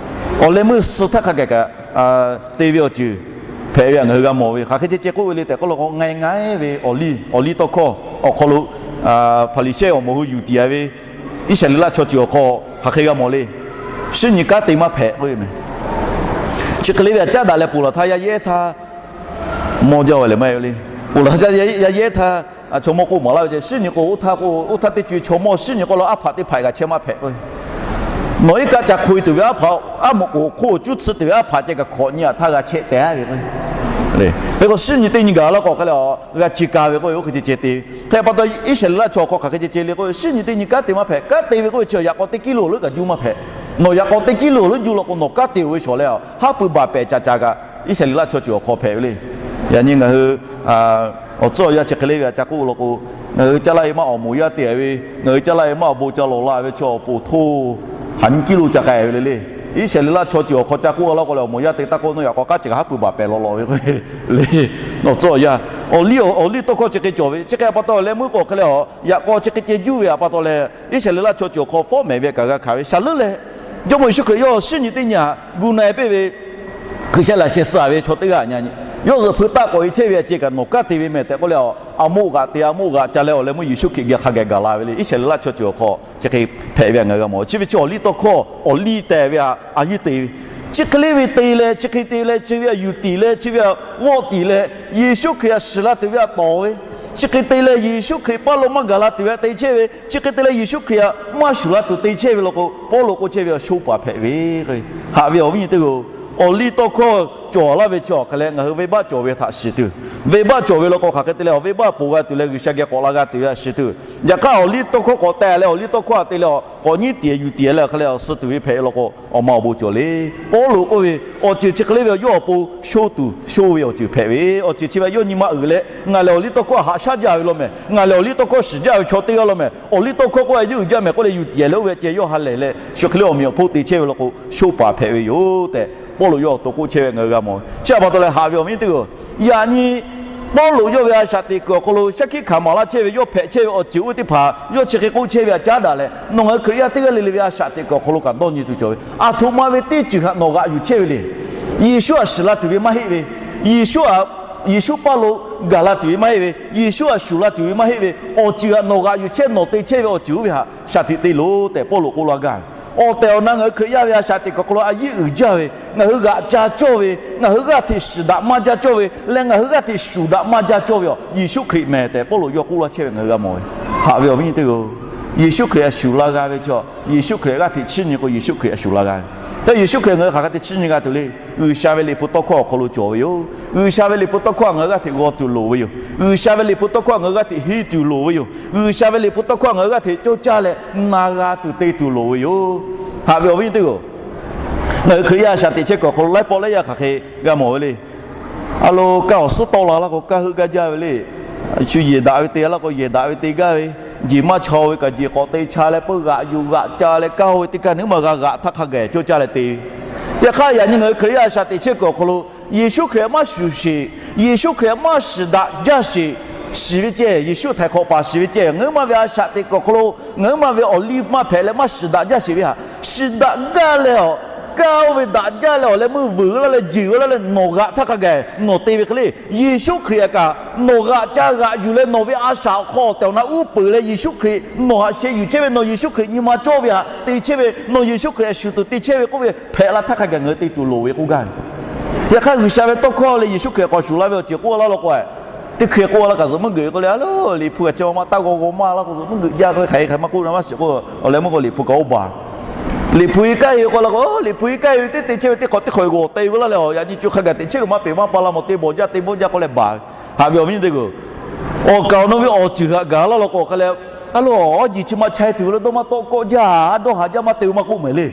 awˬ leh meuˇ suh htaˇ hk'a gaˬ kaꞈ te ve awˬ ceuˬ hpehꞈ ve htaꞈ ngaˬ hui g'a mawˬ ve. Hk'aˬ hk'e ceh ceh k'oˆ ve le tehꞈ k'oˆ law k'o, ngaˬ e ngaˬ e ve awˬ liˇ, awˬ liˇ tawˇ hkawˇ awˬ hk'aw lo Hpaˍriˍsehˇ awˬ moˍ hui yuˬ tiˍ a ve Iˉsaˍreˍlaˆ chaw ceuˬ awˬ hk'aw hk'aˬ hk'e g'a mawˬ le. Shinˉ nyi kanˉ te maˇ hpehꞈ k'oˆ ve mehˬ. Chi hk'e le ve htaꞈ caˉ daꞈ leh ponˬ laˬ htaˇ yaˇ yehˉ htaˇ mawˇ jaˇ ve lehˬ maˇ heˆ le. Ponˬ laˬ htaˇ yaˇ yehˉ htaˇ chaw mawˇ k'oˆ maˍ laˇ ve ceh, shinˉ nyi k'o oˇ htaˇ k'o, oˇ htaˇ teˇ co-e chaw mawˇ shinˉ nyi k'oˆ laˇ, aˉ hpaꞈ teˇ hpaˍ kaꞈ chehˇ maˇ hpehꞈ k'o, nawˬ iˉ kaˆ ca hk'o e tuˬ ve aˉ hpaꞈ, aˉ moˍ k'oˍ hk'oˆ cuˉ tsuhˇ tuˬ ve aˉ hpaꞈ ceh kaꞈ hkawꞈ nyi aꞈ htaˇ g'a chehˇ teh ve k'o, hk'e k'o shinˉ nyi teˇ nyi gaˬ laˇ k'o hk'e leh g'a ci ka ve k'o, oˇ hk'e ceh ceh te. Hk'e pa taw Iˉsaˍreˍlaˆ chaw awˬ hk'aw hk'aˬ hk'e ceh ceh le k'o, shinˉ nyi teˇ nyi kanˉ te maˇ hpehꞈ. Kanˉ te ve k'oˆ ve chi yaꞈ k'aw teˇ kiˉ loˬ leuˉ kaꞈ juˇ maˇ hpehꞈ. Nawˬ yaꞈ k'aw teˇ kiˉ loˬ leuˉ juˇ law k'o, nawˬ kanˉ te-oˬ ve shawˍ leh, haˉ pui baˬ pehˍ caˍ caˍ kaꞈ Iˉsaˍreˍlaˆ chaw ceuˬ awˬ hk'aw hpehꞈ ve le. Yaꞈ nyi ngaˬ hui awˬ tcuhˉ awˬ yanˇ chi hk'e le ve htaꞈ ca k'oˆ law k'o, ngaˬ hui caˇ laˇ e maˇ awˬ moˍ yaˇ te ve, ngaˬ hui caˇ laˇ e maˇ awˬ bon ca lawˬ la ve chaw awˬ pon htoˇ hk'aˬ nyiˇ kiˉ loˬ ca k'ai ve le le. Iˉsaˍreˍlaˆ chaw ceuˬ awˬ hk'aw ca k'oˆ laˇ k'o leh, awˬ moˍ yaˇ te taˇ k'oˆ, nawˬ yaꞈ k'aw kanˉ chi kaꞈ haˉ pui baˬ pehˍ lawˬ lawˬ ve k'o le. Awˬ tcuhˉ awˬ yanˇ, awˬ liˇ awˬ hk'aw chi hk'e cawˬ ve, chi hk'e pa taw leh meuˇ k'o hk'e leh, yaꞈ k'aw chi hk'e ceh juˇ ve aꞈ pa taw leh, Iˉsaˍreˍlaˆ chaw ceuˬ awˬ hk'aw fawˉ mehˍ ve kaꞈ g'a hkanˍ ve shaˍ leuˉ leh, Jawˇmawˇ Yeˍsuˆ Hkriꞈ yawˇ shinˉ nyi teˇ nyi htaꞈ gu na e piˇ ve, G'uiˬsha laꞈ sheh suh ve chaw teˇ g'aˇ nyi, yawˇ zuhꞈ hpui taˆ k'awꞈ e chehˇ ve aꞈ ceh kaꞈ nawˬ kanˉ te ve mehˬ tehꞈ k'oˆ leh, aˬ moˆ g'aꞈ te aˬ moˆ g'aꞈ ca leh awˬ leh meuˇ Yeˍsuˆ Hkriꞈ geh hk'a gaˬ gaˬ la ve le. Iˉsaˍreˍlaˆ chaw ceuˬ awˬ hk'aw chi hk'e hpehꞈ ve htaꞈ ngaˬ g'a mawˬ. Chi ve chi awˬ liˇ tawˇ hkawˇ awˬ liˇ teh ve htaꞈ a yiˇ te ve, chi hk'e le ve te leh, chi hk'e te leh chi ve htaꞈ yuˬ tiˍ leh, chi ve htaꞈ g'awˆ tiˍ leh, Yeˍsuˆ Hkriꞈ htaꞈ shiˍ la tuˬ ve htaꞈ tawˍ ve, chi hk'e te leh Yeˍsuˆ Hkriꞈ paˇ lo maˇ gaˬ la tuˬ ve htaꞈ te chehˇ ve, chi hk'e te leh Yeˍsuˆ Hkriꞈ htaꞈ maˇ shuˍ la tuˬ te chehˇ ve law k'o, Pawˇluꞈ k'oˆ chehˇ ve a sho paˍ hpehꞈ ve. Haꞈ ve awˬ viˉ nyi teˇ hpaˍ-oˬ, awˬ liˇ tawˇ hkawˇ cawˬ laˇ ve chi awˬ hk'e leh ngaˬ hui venˇbaˆ cawˬ ve htaꞈ shiˍ tuˬ, venˇbaˆ cawˬ ve law k'o hk'aˬ hk'e te leh awˬ venˇbaˆ ponˬ g'a tuˬ leh G'uiˬsha geh k'awꞈ la g'a tuˬ ve htaꞈ shiˍ tuˬ. Yaꞈ hk'aˇ awˬ liˇ tawˇ hkawˇ k'awꞈ teh leh awˬ liˇ tawˇ hkawˇ htaꞈ te leh k'awꞈ nyiˉ tiˍ yuˬ tiˍ leh awˬ hk'e leh awˬ suh tuˬ ve hpehꞈ ve law k'o, awˬ ma awˬ bon cawˬ le. Pawˇluꞈ k'oˆ ve, awˬ ceuˬ chi hk'e le ve yawˇ awˬ pon sho tuˬ sho ve awˬ ceuˬ hpehꞈ ve, awˬ ceuˬ chi ve yawˇ nyi ma uiˍ leh, ngaˬ lehˬ awˬ liˇ tawˇ hkawˇ htaꞈ haꞈ shaˉ jaˇ ve law mehˬ, ngaˬ lehˬ awˬ liˇ tawˇ hkawˇ shiˍ jaˇ ve chaw teˇ g'aˇ law mehˬ, awˬ liˇ tawˇ hkawˇ k'oˆ a yeuˇ uiˍ jaˇ mehˬ k'oˆ leh yuˬ tiˍ leh oˇ ve ceh yawˇ ha lehˬ leh shu hk'e le awˬ meꞈ awˬ hponˇ te chehˇ ve law k'o, sho paˍ hpehꞈ ve yoˬ tehꞈ Pawˇluꞈ yawˇ awˬ to k'oˆ chehˇ ve ngaˬ hui g'a mawˬ. Chi htaꞈ pa taw leh haꞈ ve awˬ viˉ nyi teˇ hpaˍ-oˬ, yaꞈ nyi Pawˇluꞈ yawˇ ve a shaꞈ teꞈ kuiˬ awˬ hk'aw lo shaˉ hkiˆ hkanˍ maˍ laˇ chehˇ ve yawˇ hpehꞈ chehˇ ve awˬ ceuˬ oˇ ve teˇ hpaˍ yawˇ chi hk'e k'oˆ chehˇ ve htaꞈ caˉ daꞈ leh, nawˬ ngaˬ hui Hkriꞈ yaˇ teˇ g'aˇ le le ve a shaꞈ teꞈ kuiˬ awˬ hk'aw lo kaꞈ dawˇ nyi tuˬ cawˬ ve, aˬ htoꞈ ma ve teˇ ceuˬ htaꞈ nawˬ g'aꞈ yuˬ chehˇ ve le. Yeˍsuˆ htaꞈ shiˍ la tuˬ ve maˇ heˆ ve, Yeˍsuˆ htaꞈ, Yeˍsuˆ paˇ lo gaˬ la tuˬ ve maˇ heˆ ve, Yeˍsuˆ htaꞈ shuˍ la tuˬ ve maˇ heˆ ve, awˬ ceuˬ htaꞈ nawˬ g'aꞈ yuˬ chehˇ nawˬ te chehˇ ve awˬ ceuˬ oˇ ve htaꞈ shaˍ tiꞈ te loˬ tehꞈ Pawˇluꞈ k'oˆ laˇ gaˇ ve. Awˬ tehˬ awˬ na ngaˬ hui Hkriꞈ yaˇ ve a shaꞈ teꞈ kuiˬ awˬ hk'aw lo a yiˇ uiˍ jaˇ ve, ngaˬ hui g'aꞈ ca cawˇ ve, ngaˬ hui g'aˇ hteꞈ shiˍ daꞈ maˇ jaˇ cawˇ ve leh ngaˬ hui g'aˇ hteꞈ shuˍ daꞈ maˇ jaˇ cawˇ ve aˬ, Yeˍsuˆ Hkriꞈ mehˬ tehꞈ Pawˇluꞈ yawˇ k'oˆ laˇ chehˇ ve ngaˬ hui g'a mawˬ ve. Haꞈ ve awˬ viˉ nyi teˇ hpaˍ-oˬ, Yeˍsuˆ Hkriꞈ htaꞈ shuˍ la g'a ve chaw, Yeˍsuˆ Hkriꞈ g'aˇ hteꞈ chiˇ nyi k'o Yeˍsuˆ Hkriꞈ htaꞈ shuˍ la g'a ve. Hk'e Yeˍsuˆ Hkriꞈ ngaˬ hui hk'aˬ hk'e te chiˇ nyi g'a tuˬ le. G'uiˬsha ve liꞈ hpu tawˇ hkawˇ awˬ hk'aw lo cawˬ ve yoˬ. G'uiˬsha ve liꞈ hpu tawˇ hkawˇ htaꞈ ngaˬ hui g'aˇ hteꞈ g'aw tuˬ loˍ ve yoˬ. G'uiˬsha ve liꞈ hpu tawˇ hkawˇ htaꞈ ngaˬ hui g'aˇ hteꞈ henˇ tuˬ loˍ ve yoˬ. G'uiˬsha ve liꞈ hpu tawˇ hkawˇ htaꞈ ngaˬ hui g'aˇ hteꞈ cawˇ caˇ leh na g'a tuˬ te tuˬ loˍ ve yoˬ. Haꞈ ve awˬ viˉ nyi teˇ hpaˍ-oˬ, ngaˬ hui Hkriꞈ yaˇ shaꞈ teꞈ chehˇ kuiˬ awˬ hk'aw lo laiˉ pawˆ laiˉ yaˇ hk'aˬ hk'e g'a mawˬ ve le. A lo, kanˇ awˬ suhˉ tawˆ la laˇ k'o, kanˇ heuˆ gaˇ jaˇ ve le. Shu yehˬ daꞈ ve te laˇ k'o, yehˬ daꞈ ve te gaˇ ve. Jeˬ maˇ cha ve kaꞈ, jeˬ k'awꞈ te cha leh peuˇ g'aꞈ yuˬ g'aꞈ ca leh kanˇ oˇ ve teˇ kaˇ naˉ maˇ g'a g'aꞈ htaˇ hk'a gaˬ cawˇ caˇ leh te ve. Yaꞈ hk'aˇ, yaꞈ nyi ngaˬ hui Hkriꞈ yaˇ a shaꞈ teꞈ chehˇ kuiˬ awˬ hk'aw lo, Yeˍsuˆ Hkriꞈ maˇ shuˍ sheˍ, Yeˍsuˆ Hkriꞈ maˇ shiˍ daꞈ jaˇ sheˍ, shiˍ ve ceh, Yeˍsuˆ htaiˍ hk'awꞈ paˍ shiˍ ve ceh, ngaˬ hui maˇ ve a shaꞈ teꞈ kuiˬ awˬ hk'aw lo, ngaˬ hui maˇ ve awˬ liˇ maˇ hpehꞈ leh maˇ shiˍ daꞈ jaˇ sheˍ ve htaꞈ shiˍ daꞈ gaˇ leh awˬ, kaˇ oˇ ve daꞈ jaˇ leh awˬ leh meuˇ vuiˬ laˇ leh juˬ laˇ leh nawˬ g'aꞈ htaˇ hk'a gaˬ nawˬ te ve hk'e le, Yeˍsuˆ Hkriꞈ htaꞈ kaꞈ nawˬ g'aꞈ ca g'aꞈ yuˬ leh nawˬ ve a shaꞈ awˬ hk'aw awˬ tehˬ awˬ na uˉ peunˍ leh Yeˍsuˆ Hkriꞈ nawˬ htaꞈ sheh yuˬ chehˇ ve, nawˬ Yeˍsuˆ Hkriꞈ nyi ma cawˇ ve htaꞈ te chehˇ ve, nawˬ Yeˍsuˆ Hkriꞈ htaꞈ shuˍ tuˬ te chehˇ ve k'oˆ ve hpehꞈ la htaˇ hk'a gaˬ ngaˬ hui te tuˬ loˍ ve k'oˆ gaˇ ve. Yaꞈ hk'aˇ G'uiˬsha ve tawˇ hkawˇ leh Yeˍsuˆ Hkriꞈ k'awꞈ shuˍ la ve awˬ ceuˬ k'oˆ laˇ law k'o, teˇ hkui k'oˆ laˇ kaꞈ zuhꞈ meuˇ geuꞈ k'o le, a loˬ Liꞈ hpu kaꞈ chi ma taˇ g'aw g'aw maˇ laˇ k'o zuhꞈ meuˇ geuꞈ jaˇ k'o hk'aˬ hk'e maˇ k'oˆ na maˇ shiˍ k'o, awˬ leh meuˇ k'o Liꞈ hpu kaꞈ oˇ baˬ Liꞈ hpu e kaˇ e ve k'o la k'o, Liꞈ hpu e kaˇ e ve teˇ te chehˇ ve teˇ hk'awꞈ teˇ hk'awꞈ g'awˬ te ve laˇ leh, awˬ yaꞈ nyi co hk'a gaˬ teꞈ chehˇ kaꞈ maˇ peˬ maˇ pa la mawˬ te bawˬ jaˇ te bawˬ jaˇ k'oˆ leh baˬ ve. Haꞈ ve awˬ viˉ nyi teˇ hpaˍ-oˬ, awˬ kaˍ awˬ nu ve awˬ ceuˬ htaꞈ gaˬ laˇ law k'o hk'a leh, a loˬ awˬ ji chi ma chai tuˬ ve le dawˇ maˇ tawˆ kawˆ jaˇ, a dawˇ haˍ jaˇ maˇ te maˇ k'oˆ mehˍ le.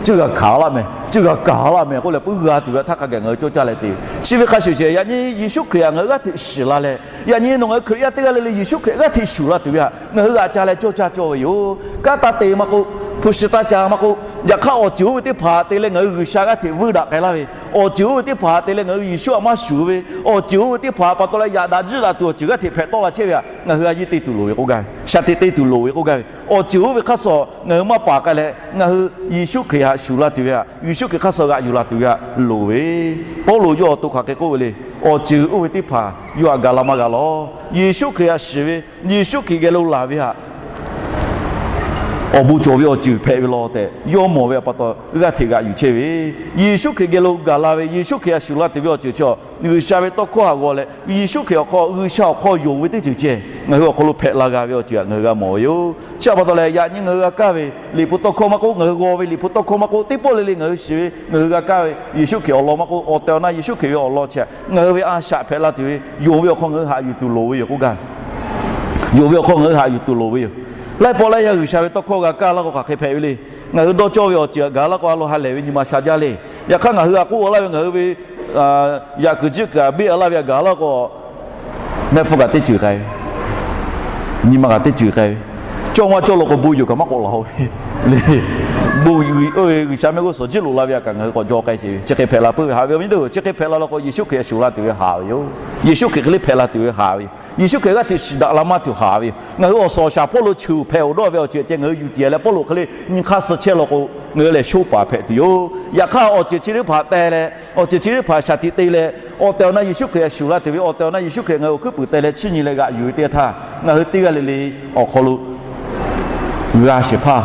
Ceuˇ g'a hkanˍ laˇ meh, ceuˇ g'a kanˍ laˇ meh k'oˆ leh puiˉ g'a tuˬ ve htaˇ hk'a gaˬ ngaˬ hui cawˇ caˇ leh te. Chi ve hk'a shuˍ shehˍ yaꞈ nyi Yeˍsuˆ Hkriꞈ htaꞈ ngaˬ hui g'aˇ hteꞈ shiˍ la leh, yaꞈ nyi nawˬ ngaˬ hui Hkriꞈ yaˇ teˇ g'aˇ le le Yeˍsuˆ Hkriꞈ g'aˇ hteꞈ shuˍ la tuˬ ve htaꞈ ngaˬ hui g'aꞈ ca leh cawˇ caˇ cawˇ ve yoˬ. Kanˉ taˇ te maˇ k'oˆ, hpu shi taˇ ca maˇ k'oˆ, yaꞈ hk'aˇ awˬ ceuˬ oˇ ve teˇ hpaˍ htaꞈ te leh ngaˬ hui G'uiˬsha g'aˇ hteꞈ vuiˇ daꞈ k'ai laˇ ve, awˬ ceuˬ oˇ ve teˇ hpaˍ htaꞈ te leh ngaˬ hui Yeˍsuˆ htaꞈ maˇ shuˍ ve, awˬ ceuˬ oˇ ve teˇ hpaˍ pa taw leh yaꞈ daꞈ jiˆ daꞈ tuˬ awˬ ceuˬ g'aˇ hteꞈ hpehꞈ tawˆ la chehˇ ve htaꞈ ngaˬ hui a yiˇ te tuˬ loˍ ve k'oˆ gaˇ ve, shaˍ hteꞈ te tuˬ loˍ ve k'oˆ gaˇ ve, awˬ ceuˬ oˇ ve hk'aˇ suh ngaˬ hui maˇ paˍ k'ai leh ngaˬ hui Yeˍsuˆ Hkriꞈ htaꞈ shuˍ la tuˬ ve htaꞈ, Yeˍsuˆ Hkriꞈ hk'aˇ suh g'aꞈ yuˬ la tuˬ ve htaꞈ loˍ ve. Pawˇluꞈ yawˇ awˬ to hk'aˬ hk'e k'oˆ ve le, awˬ ceuˬ oˇ ve teˇ hpaˍ yawˇ htaꞈ gaˬ la maˇ g'a lawˬ. Yeˍsuˆ Hkriꞈ htaꞈ shiˍ ve, Yeˍsuˆ Hkriꞈ geh lo laˬ ve htaꞈ awˬ bon cawˬ ve awˬ ceuˬ hpehꞈ ve law tehꞈ yawˇ mawˬ ve pa taw g'aˇ hteꞈ g'aꞈ yuˬ chehˇ ve, Yeˍsuˆ Hkriꞈ geh lo gaˬ la ve, Yeˍsuˆ Hkriꞈ htaꞈ shuˍ la tuˬ ve awˬ ceuˬ chi G'uiˬsha ve tawˇ hkawˇ htaꞈ g'aw leh Yeˍsuˆ Hkriꞈ awˬ hk'aw, G'uiˬsha awˬ hk'aw yonˍ ve teˇ ceuˬ ceh ngaˬ hui awˬ hk'aw lo hpehꞈ la g'a ve awˬ ceuˬ htaꞈ ngaˬ hui g'a mawˬ ve yoˬ. Chi htaꞈ pa taw leh yaꞈ nyi ngaˬ hui g'a kaˇ ve Liꞈ hpu tawˇ hkawˇ maˇ k'oˆ, ngaˬ hui g'aw ve Liꞈ hpu tawˇ hkawˇ maˇ k'oˆ, teˇ pawˆ le le ngaˬ hui shiˍ ve ngaˬ hui g'a kaˇ ve Yeˍsuˆ Hkriꞈ awˬ lawn maˇ k'oˆ, awˬ tehˬ awˬ na Yeˍsuˆ Hkriꞈ ve awˬ lawn chi htaꞈ ngaˬ hui ve a shaꞈ hpehꞈ la tuˬ ve yonˍ ve awˬ hk'aw ngaˬ hui haꞈ yuˬ tuˬ loˍ ve yoˬ k'oˆ gaˇ. Yonˍ ve awˬ hk'aw ngaˬ hui haꞈ yuˬ tuˬ loˍ ve yoˬ. Laiˉ pawˆ laiˉ yaˇ G'uiˬsha ve tawˇ hkawˇ g'a kaˇ laˇ k'o hk'aˬ hk'e hpehꞈ ve le. Ngaˬ hui dawˇ cawˇ ve awˬ ceuˬ htaꞈ gaˬ laˇ k'o a lo ha lehˬ ve nyi ma sha jaˇ le. Yaꞈ hk'aˇ ngaˬ hui a k'oˆ laˇ ve ngaˬ hui ve yaꞈ kuiˬ jiˆ kuiˬ a beˆ a laˇ ve htaꞈ gaˬ laˇ k'o, mehˆ hpfuhˇ kaꞈ teˇ ceuˬ k'ai ve, nyi ma kaꞈ teˇ ceuˬ k'ai ve, cawˇ maˇ cawˇ law k'o bon yeuˬ kaꞈ maˇ k'awꞈ laˬ-o ve le. Bon oˇ ve G'uiˬsha mehˆ g'uˇ suhˍ jiˆ loꞈ la ve htaꞈ kaꞈ ngaˬ hui k'awꞈ jaw k'ai sheˍ ve, chi hk'e hpehꞈ la peuˬ ve haꞈ ve awˬ viˉ nyi teˇ hpaˍ-oˬ, chi hk'e hpehꞈ la law k'o Yeˍsuˆ Hkriꞈ htaꞈ shuˍ la tuˬ ve haꞈ ve yoˬ. Yeˍsuˆ Hkriꞈ hk'e le hpehꞈ la tuˬ ve haꞈ ve yoˬ. Yeˍsuˆ Hkriꞈ g'aˇ hteꞈ shiˍ daꞈ la maˇ tuˬ haꞈ ve yoˬ. Ngaˬ hui awˬ suhˍ awˬ shaˍ hpawˇ lo cheuˬ hpehꞈ-oˬ dawˇ ve awˬ ceuˬ ceh ngaˬ hui yuˬ tiˍ leh Pawˇluꞈ hk'e le nyi hk'aˇ suh chehˇ law k'o, ngaˬ hui lehˬ shonˇ paˍ hpehꞈ tuˬ yoˬ. Yaꞈ hk'aˇ awˬ ceuˬ chi teˇ hpaˍ te leh, awˬ ceuˬ chi teˇ hpaˍ shaˍ tiꞈ te leh, awˬ tehˬ awˬ na Yeˍsuˆ Hkriꞈ htaꞈ shuˍ la tuˬ ve awˬ tehˬ awˬ na Yeˍsuˆ Hkriꞈ ngaˬ hui awˬ hkuiˉ puiˍ te leh chiˇ nyi leh g'aꞈ yuˬ ve teˇ g'aˇ htaˇ, ngaˬ hui teˇ g'aˇ le le awˬ hk'aw lo g'a shehˍ hpaˇ,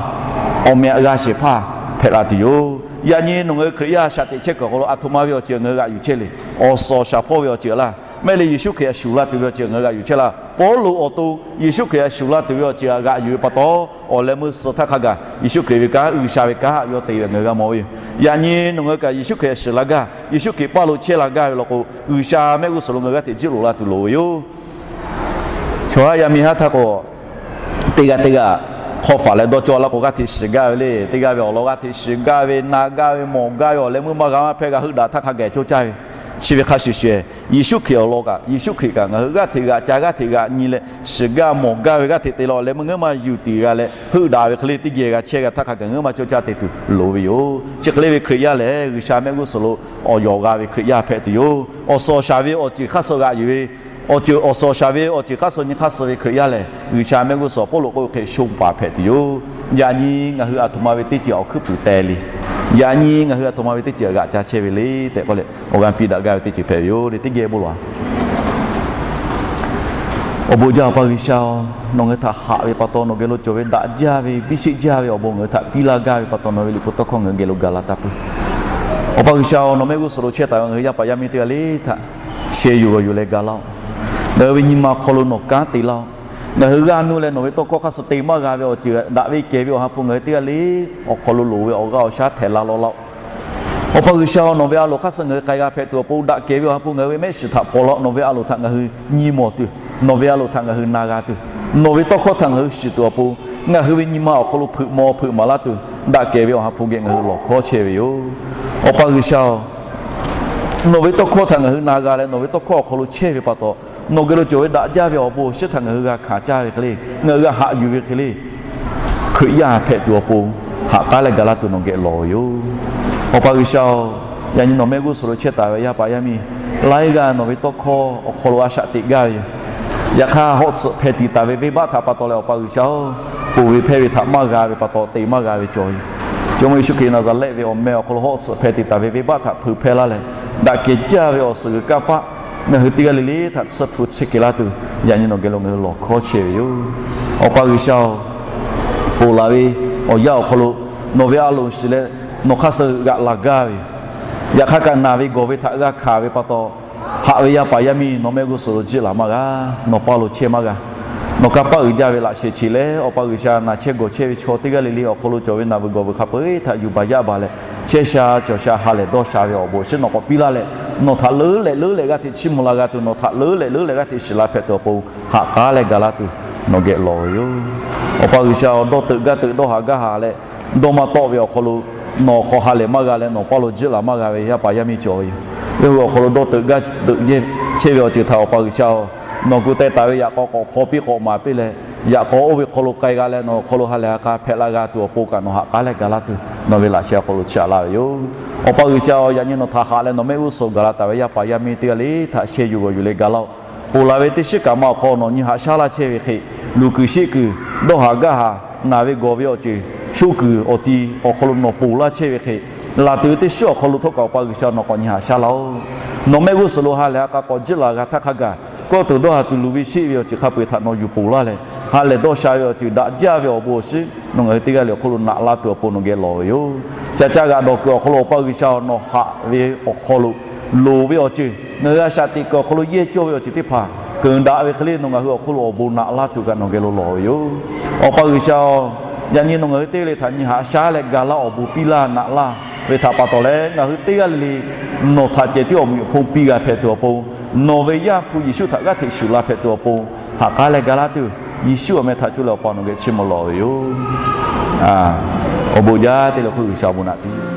awˬ meh htaꞈ g'a shehˍ hpaˇ hpehꞈ la tuˬ yoˬ. Yaꞈ nyi nawˬ ngaˬ hui Hkriꞈ yaˇ shaꞈ teꞈ chehˇ kuiˬ awˬ hk'aw lo a htoꞈ ma ve awˬ ceuˬ ngaˬ hui g'aꞈ yuˬ chehˇ le. Awˬ suhˍ awˬ shaˍ hpawˇ ve awˬ ceuˬ laˇ, mehˆ le Yeˍsuˆ Hkriꞈ htaꞈ shuˍ la tuˬ ve awˬ ceuˬ ngaˬ hui g'aꞈ yuˬ chehˇ laˇ. Pawˇluꞈ awˬ to Yeˍsuˆ Hkriꞈ htaꞈ shuˍ la tuˬ ve awˬ ceuˬ htaꞈ g'aꞈ yuˬ ve pa taw, awˬ leh meuˇ suh htaˇ hk'a gaˬ Yeˍsuˆ Hkriꞈ ve kanˉ, G'uiˬsha ve kanˉ htaꞈ yawˇ te ve ngaˬ hui g'a mawˬ ve yoˬ. Yaꞈ nyi nawˬ ngaˬ hui kaꞈ Yeˍsuˆ Hkriꞈ htaꞈ shuˍ la gaˇ, Yeˍsuˆ Hkriꞈ paˇ lo chehˇ la gaˇ ve law k'o, G'uiˬsha mehˆ g'uˇ suhˍ lo ngaˬ hui g'aˇ hteꞈ jiˆ loꞈ la tuˬ loˍ ve yoˬ. Chaw haˉ yaˇ miˇ haˉ htaˇ k'o, teˇ g'aˇ teˇ g'aˇ hk'aw faˍ leh dawˇ cawˇ laˇ k'o g'aˇ hteꞈ shiˍ gaˇ ve le. Teˇ g'aˇ ve awˬ lawn g'aˇ hteꞈ shiˍ gaˇ ve, na gaˇ ve, mawˬ gaˇ ve, awˬ leh meuˇ maˇ g'a maˇ hpehˇ g'a heuˆ daꞈ htaˇ hk'a gaˬ cawˇ caˇ ve. Chi ve hk'a shuˍ shuˍ, Yeˍsuˆ Hkriꞈ awˬ lawn kaꞈ, Yeˍsuˆ Hkriꞈ kaꞈ ngaˬ hui g'aˇ hteꞈ g'aꞈ ca g'aˇ hteꞈ g'aꞈ nyi leh shiˍ gaˇ mawˬ gaˇ ve g'aˇ hteꞈ te leh awˬ leh meuˇ ngaˬ hui maˇ yuˬ tiˍ g'a leh heuˆ daꞈ ve hk'e le teˇ geh g'a chehˇ g'a htaˇ hk'a gaˬ ngaˬ hui maˇ cawˇ caˇ te tuˬ loˍ ve yoˬ. Chi hk'e le ve Hkriꞈ yaˇ lehˬ G'uiˬsha mehˆ g'uˇ suhˍ lo awˬ yawˬ g'a ve Hkriꞈ yaˇ hpehꞈ tuˬ yoˬ. Awˬ suhˍ awˬ shaˍ ve awˬ ceuˬ hk'aˇ suh g'aꞈ yuˬ ve, awˬ ceuˬ awˬ suhˍ awˬ shaˍ ve awˬ ceuˬ hk'aˇ suh nyi hk'aˇ suh ve Hkriꞈ yaˇ lehˬ, G'uiˬsha mehˆ g'uˇ suhˍ Pawˇluꞈ k'oˆ ve hk'e shonˇ paˍ hpehꞈ tuˬ yoˬ. Yaꞈ nyi ngaˬ hui a htoꞈ ma ve teˇ ceuˬ awˬ hkuiˉ puiˍ teh le. Yaꞈ nyi ngaˬ hui a htoꞈ ma ve teˇ ceuˬ g'aꞈ ca chehˇ ve le tehꞈ k'oˆ leh awˬ g'aˇ piˇ daꞈ gaˇ ve teˇ ceuˬ hpehꞈ ve yoˬ le. Teˇ geh bon lawˬ-a. Awˬ bon jaˇ Awˬ pa G'uiˬsha-oˬ, nawˬ ngaˬ hui htaꞈ haꞈ ve pa taw, nawˬ geh lo cawˬ ve daꞈ jaˇ ve biˇ sheˆ jaˇ ve awˬ bon ngaˬ hui htaꞈ piˇ laˇ gaˇ ve pa taw, nawˬ ve liꞈ hpu tawˇ hkawˇ ngaˬ hui geh lo gaˬ la taˇ peuˬ. Awˬ pa G'uiˬsha-oˬ, nawˬ mehˆ g'uˇ suhˍ lo chehˇ taˍ ve ngaˬ hui yaˇ paˍ yaˇ miˇ teˇ g'aˇ le htaꞈ sheh yuˬ g'awˬ yuˬ leh ga laˇ-oˬ. Ngaˬ hui ve nyi ma awˬ hk'aw lo nawˬ kanˉ te laˇ-oˬ. Ngaˬ hui g'aˇ nuˇ leh nawˬ ve tawˇ hkawˇ hk'aˇ suh te maˇ g'a ve awˬ ceuˬ daꞈ ve kehˬ ve awˬ ha hpu ngaˬ hui teˇ g'aˇ le awˬ hk'aw lo loˍ ve awˬ g'aˇ awˬ shaˉ htehꞈ la law laˇ-oˬ. Awˬ pa G'uiˬsha-oˬ, nawˬ ve a loˍ hk'aˇ suh ngaˬ hui k'ai g'a hpehꞈ tuˬ awˬ pon daꞈ kehˬ ve awˬ ha hpu ngaˬ hui ve mehˆ shiˍ htaꞈ hpaw laˇ-oˬ. Nawˬ ve a loˍ htaꞈ ngaˬ hui nyi mawˬ tuˬ, nawˬ ve a loˍ htaꞈ ngaˬ hui na g'a tuˬ, nawˬ ve tawˇ hkawˇ htaꞈ ngaˬ hui shiˍ tuˬ awˬ pon, ngaˬ hui ve nyi ma awˬ hk'aw lo hpeuꞈ maw hpeuꞈ maˍ laˇ tuˬ, daꞈ kehˬ ve awˬ ha hpu geh ngaˬ hui lawˬ hkawˇ chehˇ ve yoˬ. Awˬ pa G'uiˬsha-oˬ, nawˬ ve tawˇ hkawˇ htaꞈ ngaˬ hui na g'a leh nawˬ ve tawˇ hkawˇ awˬ hk'aw lo chehˇ ve pa taw, nawˬ geh lo cawˬ ve daꞈ jaˇ ve awˬ bon awˬ shinˉ htaꞈ ngaˬ hui g'a hkanˍ caˇ ve hk'e le, ngaˬ hui g'a haꞈ yuˬ ve hk'e le, Hkriꞈ yaˇ hpehꞈ tuˬ awˬ pon haꞈ k'aˉ leh ga laˇ tuˬ nawˬ geh lawˬ ve yoˬ. Awˬ pa G'uiˬsha-oˬ, yaꞈ nyi nawˬ mehˆ g'uˇ suhˍ lo chehˇ taˍ ve yaˇ paˍ yaˇ miˇ laiˉ g'aˇ nawˬ ve tawˇ hkawˇ awˬ hk'aw lo a shaꞈ teꞈ gaˇ ve yoˬ. Yaꞈ hk'aˇ, hawˉ tsuhꞈ hpeh tiˍ taˍ ve venˇbaˆ htaꞈ pa taw leh Awˬ pa G'uiˬsha-oˬ, ponˬ ve hpehˇ ve htaꞈ maˇ g'a ve pa taw te maˇ g'a ve cawˬ ve yoˬ. Jawˇmawˇ Yeˍsuˆ Hkriꞈ Naˍzaˍrehˆ ve awˬ meh awˬ hk'aw lo hawˉ tsuhꞈ hpeh te taˍ ve venˇbaˆ htaꞈ hpeuꞈ hpehˇ laˇ leh, daꞈ kehˬ jaˇ ve awˬ suhˍ g'uiˬ kanˇ paˆ ngaˬ hui teˇ g'aˇ le le htaꞈ tsuhˇ hpu tsuhˇ kehˬ laˇ tuˬ, yaꞈ nyi nawˬ geh lo ngaˬ hui lawˬ hkawˇ chehˇ ve yoˬ. Awˬ pa G'uiˬsha-oˬ, ponˬ laˬ ve awˬ yanˇ awˬ hk'aw lo nawˬ ve a loˍ shiˍ leh nawˬ hk'aˇ suh g'aꞈ la gaˇ ve yoˬ. Yaꞈ hk'aˇ kaꞈ naˬ ve gawˬ ve htaꞈ g'a hkanˍ ve pa taw, haꞈ ve yaˇ paˍ yaˇ miˇ nawˬ mehˆ g'uˇ suhˍ lo jiˆ laˬ maˇ g'a, nawˬ paˇ lo chehˇ maˇ g'a. Nawˬ kanˇ paˆ uiˍ jaˇ ve laꞈ shehˍ cheꞈ leh, Awˬ pa G'uiˬsha, naˬ chehˇ gawˬ chehˇ ve chaw teˇ g'aˇ le le awˬ hk'aw lo cawˬ ve naˬ veuˬ gawˬ veuˬ hk'a peu-eˬ htaꞈ yuˬ baˬ yaˇ baˬ leh, chehˇ sha cawˬ sha ha lehˬ dawˇ sha ve awˬ bon awˬ shinˉ nawˬ k'awꞈ piˇ laˇ leh, nawˬ htaꞈ leuˉ leh leuˉ leh g'aˇ hteꞈ chiˇ mvuh la g'a tuˬ, nawˬ htaꞈ leuˉ leh leuˉ leh g'aˇ hteꞈ shiˍ la hpehꞈ tuˬ awˬ pon haꞈ k'aˉ leh ga laˇ tuˬ nawˬ geh lawˬ ve yoˬ. Awˬ pa G'uiˬsha-oˬ, dawˇ teuꞈ gaˇ teuꞈ dawˇ haꞈ gaˇ haꞈ leh, dawˇ maˇ tawˆ ve awˬ hk'aw lo nawˬ hk'aw ha lehˬ maˇ g'a leh nawˬ paˇ lo jiˆ laˬ maˇ g'a ve yaˇ paˍ yaˇ miˇ cawˬ ve yoˬ. Yawˇ hui awˬ hk'aw lo dawˇ teuꞈ gaˇ teuꞈ chehˇ ve awˬ ceuˬ htaꞈ Awˬ pa G'uiˬsha-oˬ, nawˬ gu teh taˍ ve yaꞈ k'aw k'awꞈ hpaw piˇ k'awꞈ maˍ piˇ leh, yaꞈ k'aw oˇ ve hk'aw lo k'ai g'a leh nawˬ awˬ hk'aw lo ha lehˬ ha k'a hpehꞈ la g'a tuˬ awˬ pon kaꞈ nawˬ haꞈ k'aˉ leh ga laˇ tuˬ nawˬ ve laꞈ sheh awˬ hk'aw lo chiˇ aꞈ laˇ ve yoˬ. Awˬ pa G'uiˬsha-oˬ, yaꞈ nyi nawˬ htaꞈ haꞈ leh nawˬ mehˆ g'uˇ suhˍ gaˬ la taˍ ve yaˇ paˍ yaˇ miˇ teˇ g'aˇ le htaꞈ sheh yuˬ g'awˬ yuˬ leh ga laˇ-oˆ. Ponˬ laˬ ve teˇ shiˉ kaꞈ ma awˬ hk'aw nawˬ nyi haꞈ shaˉ laˇ chehˇ ve hk'e, luˬ kuiˬ sheˆ kuiˬ, dawˇ haꞈ gaˇ haꞈ, naˬ ve gawˬ ve awˬ ceuˬ, sho kuiˬ awˬ ti awˬ hk'aw lo nawˬ ponˬ laˇ chehˇ ve hk'e, laˬ tuˬ ve teˇ shiˉ awˬ hk'aw lo htawˇ kaꞈ Awˬ pa G'uiˬsha nawˬ k'awꞈ nyi haꞈ shaˉ laˇ-oˆ. Nawˬ mehˆ g'uˇ suhˍ lo ha lehˬ ha k'a k'awꞈ jiˆ laˬ g'a htaˇ hk'a gaˬ, kawˇ tuˬ dawˇ haꞈ tuˬ luˬ ve sheˆ ve awˬ ceuˬ hk'a peu-eˬ htaꞈ nawˬ yuˬ ponˬ laˇ leh, ha lehˬ dawˇ sha ve awˬ ceuˬ daꞈ jaˇ ve awˬ bon awˬ shinˉ nawˬ ngaˬ hui teˇ g'aˇ le awˬ hk'oˆ lo naꞈ laˇ tuˬ awˬ pon nawˬ geh lawˬ ve yoˬ. Ca caˇ g'aꞈ dawˬ kuiˬ awˬ hk'aw lo Awˬ pa G'uiˬsha-oˬ, nawˬ haꞈ ve awˬ hk'aw lo loˍ ve awˬ ceuˬ, ngaˬ hui a shaꞈ teꞈ kuiˬ awˬ hk'aw lo yehˇ cawˇ ve awˬ ceuˬ teˇ hpaˍ keunˍ daꞈ ve hk'e le nawˬ ngaˬ hui awˬ hk'oˆ lo awˬ bon naꞈ laˇ tuˬ kaꞈ nawˬ geh lo lawˬ ve yoˬ. Awˬ pa G'uiˬsha-oˬ, yaꞈ nyi nawˬ ngaˬ hui teˇ g'aˇ le htaꞈ nyi haꞈ shaˉ leh ga laˇ awˬ bon piˇ laˇ naꞈ laˇ ve htaꞈ pa taw leh ngaˬ hui teˇ g'aˇ le le nawˬ htaꞈ cehˬ tiˉ awˬ mvuhˇ miˬ awˬ hponˇ piˇ g'a hpehꞈ tuˬ awˬ pon, nawˬ ve Yaˇ hpu Yeˍsuˆ htaꞈ g'aˇ hteꞈ shuˍ la hpehꞈ tuˬ awˬ pon, haꞈ k'aˉ leh ga laˇ tuˬ, Yeˍsuˆ awˬ meh htaꞈ cuˇ leh Awˬ pa nawˬ geh chiˇ mvuh lawˬ ve yoˬ. Awˬ bon jaˇ te leh hk'oˆ G'uiˬsha awˬ bon naꞈ piˇ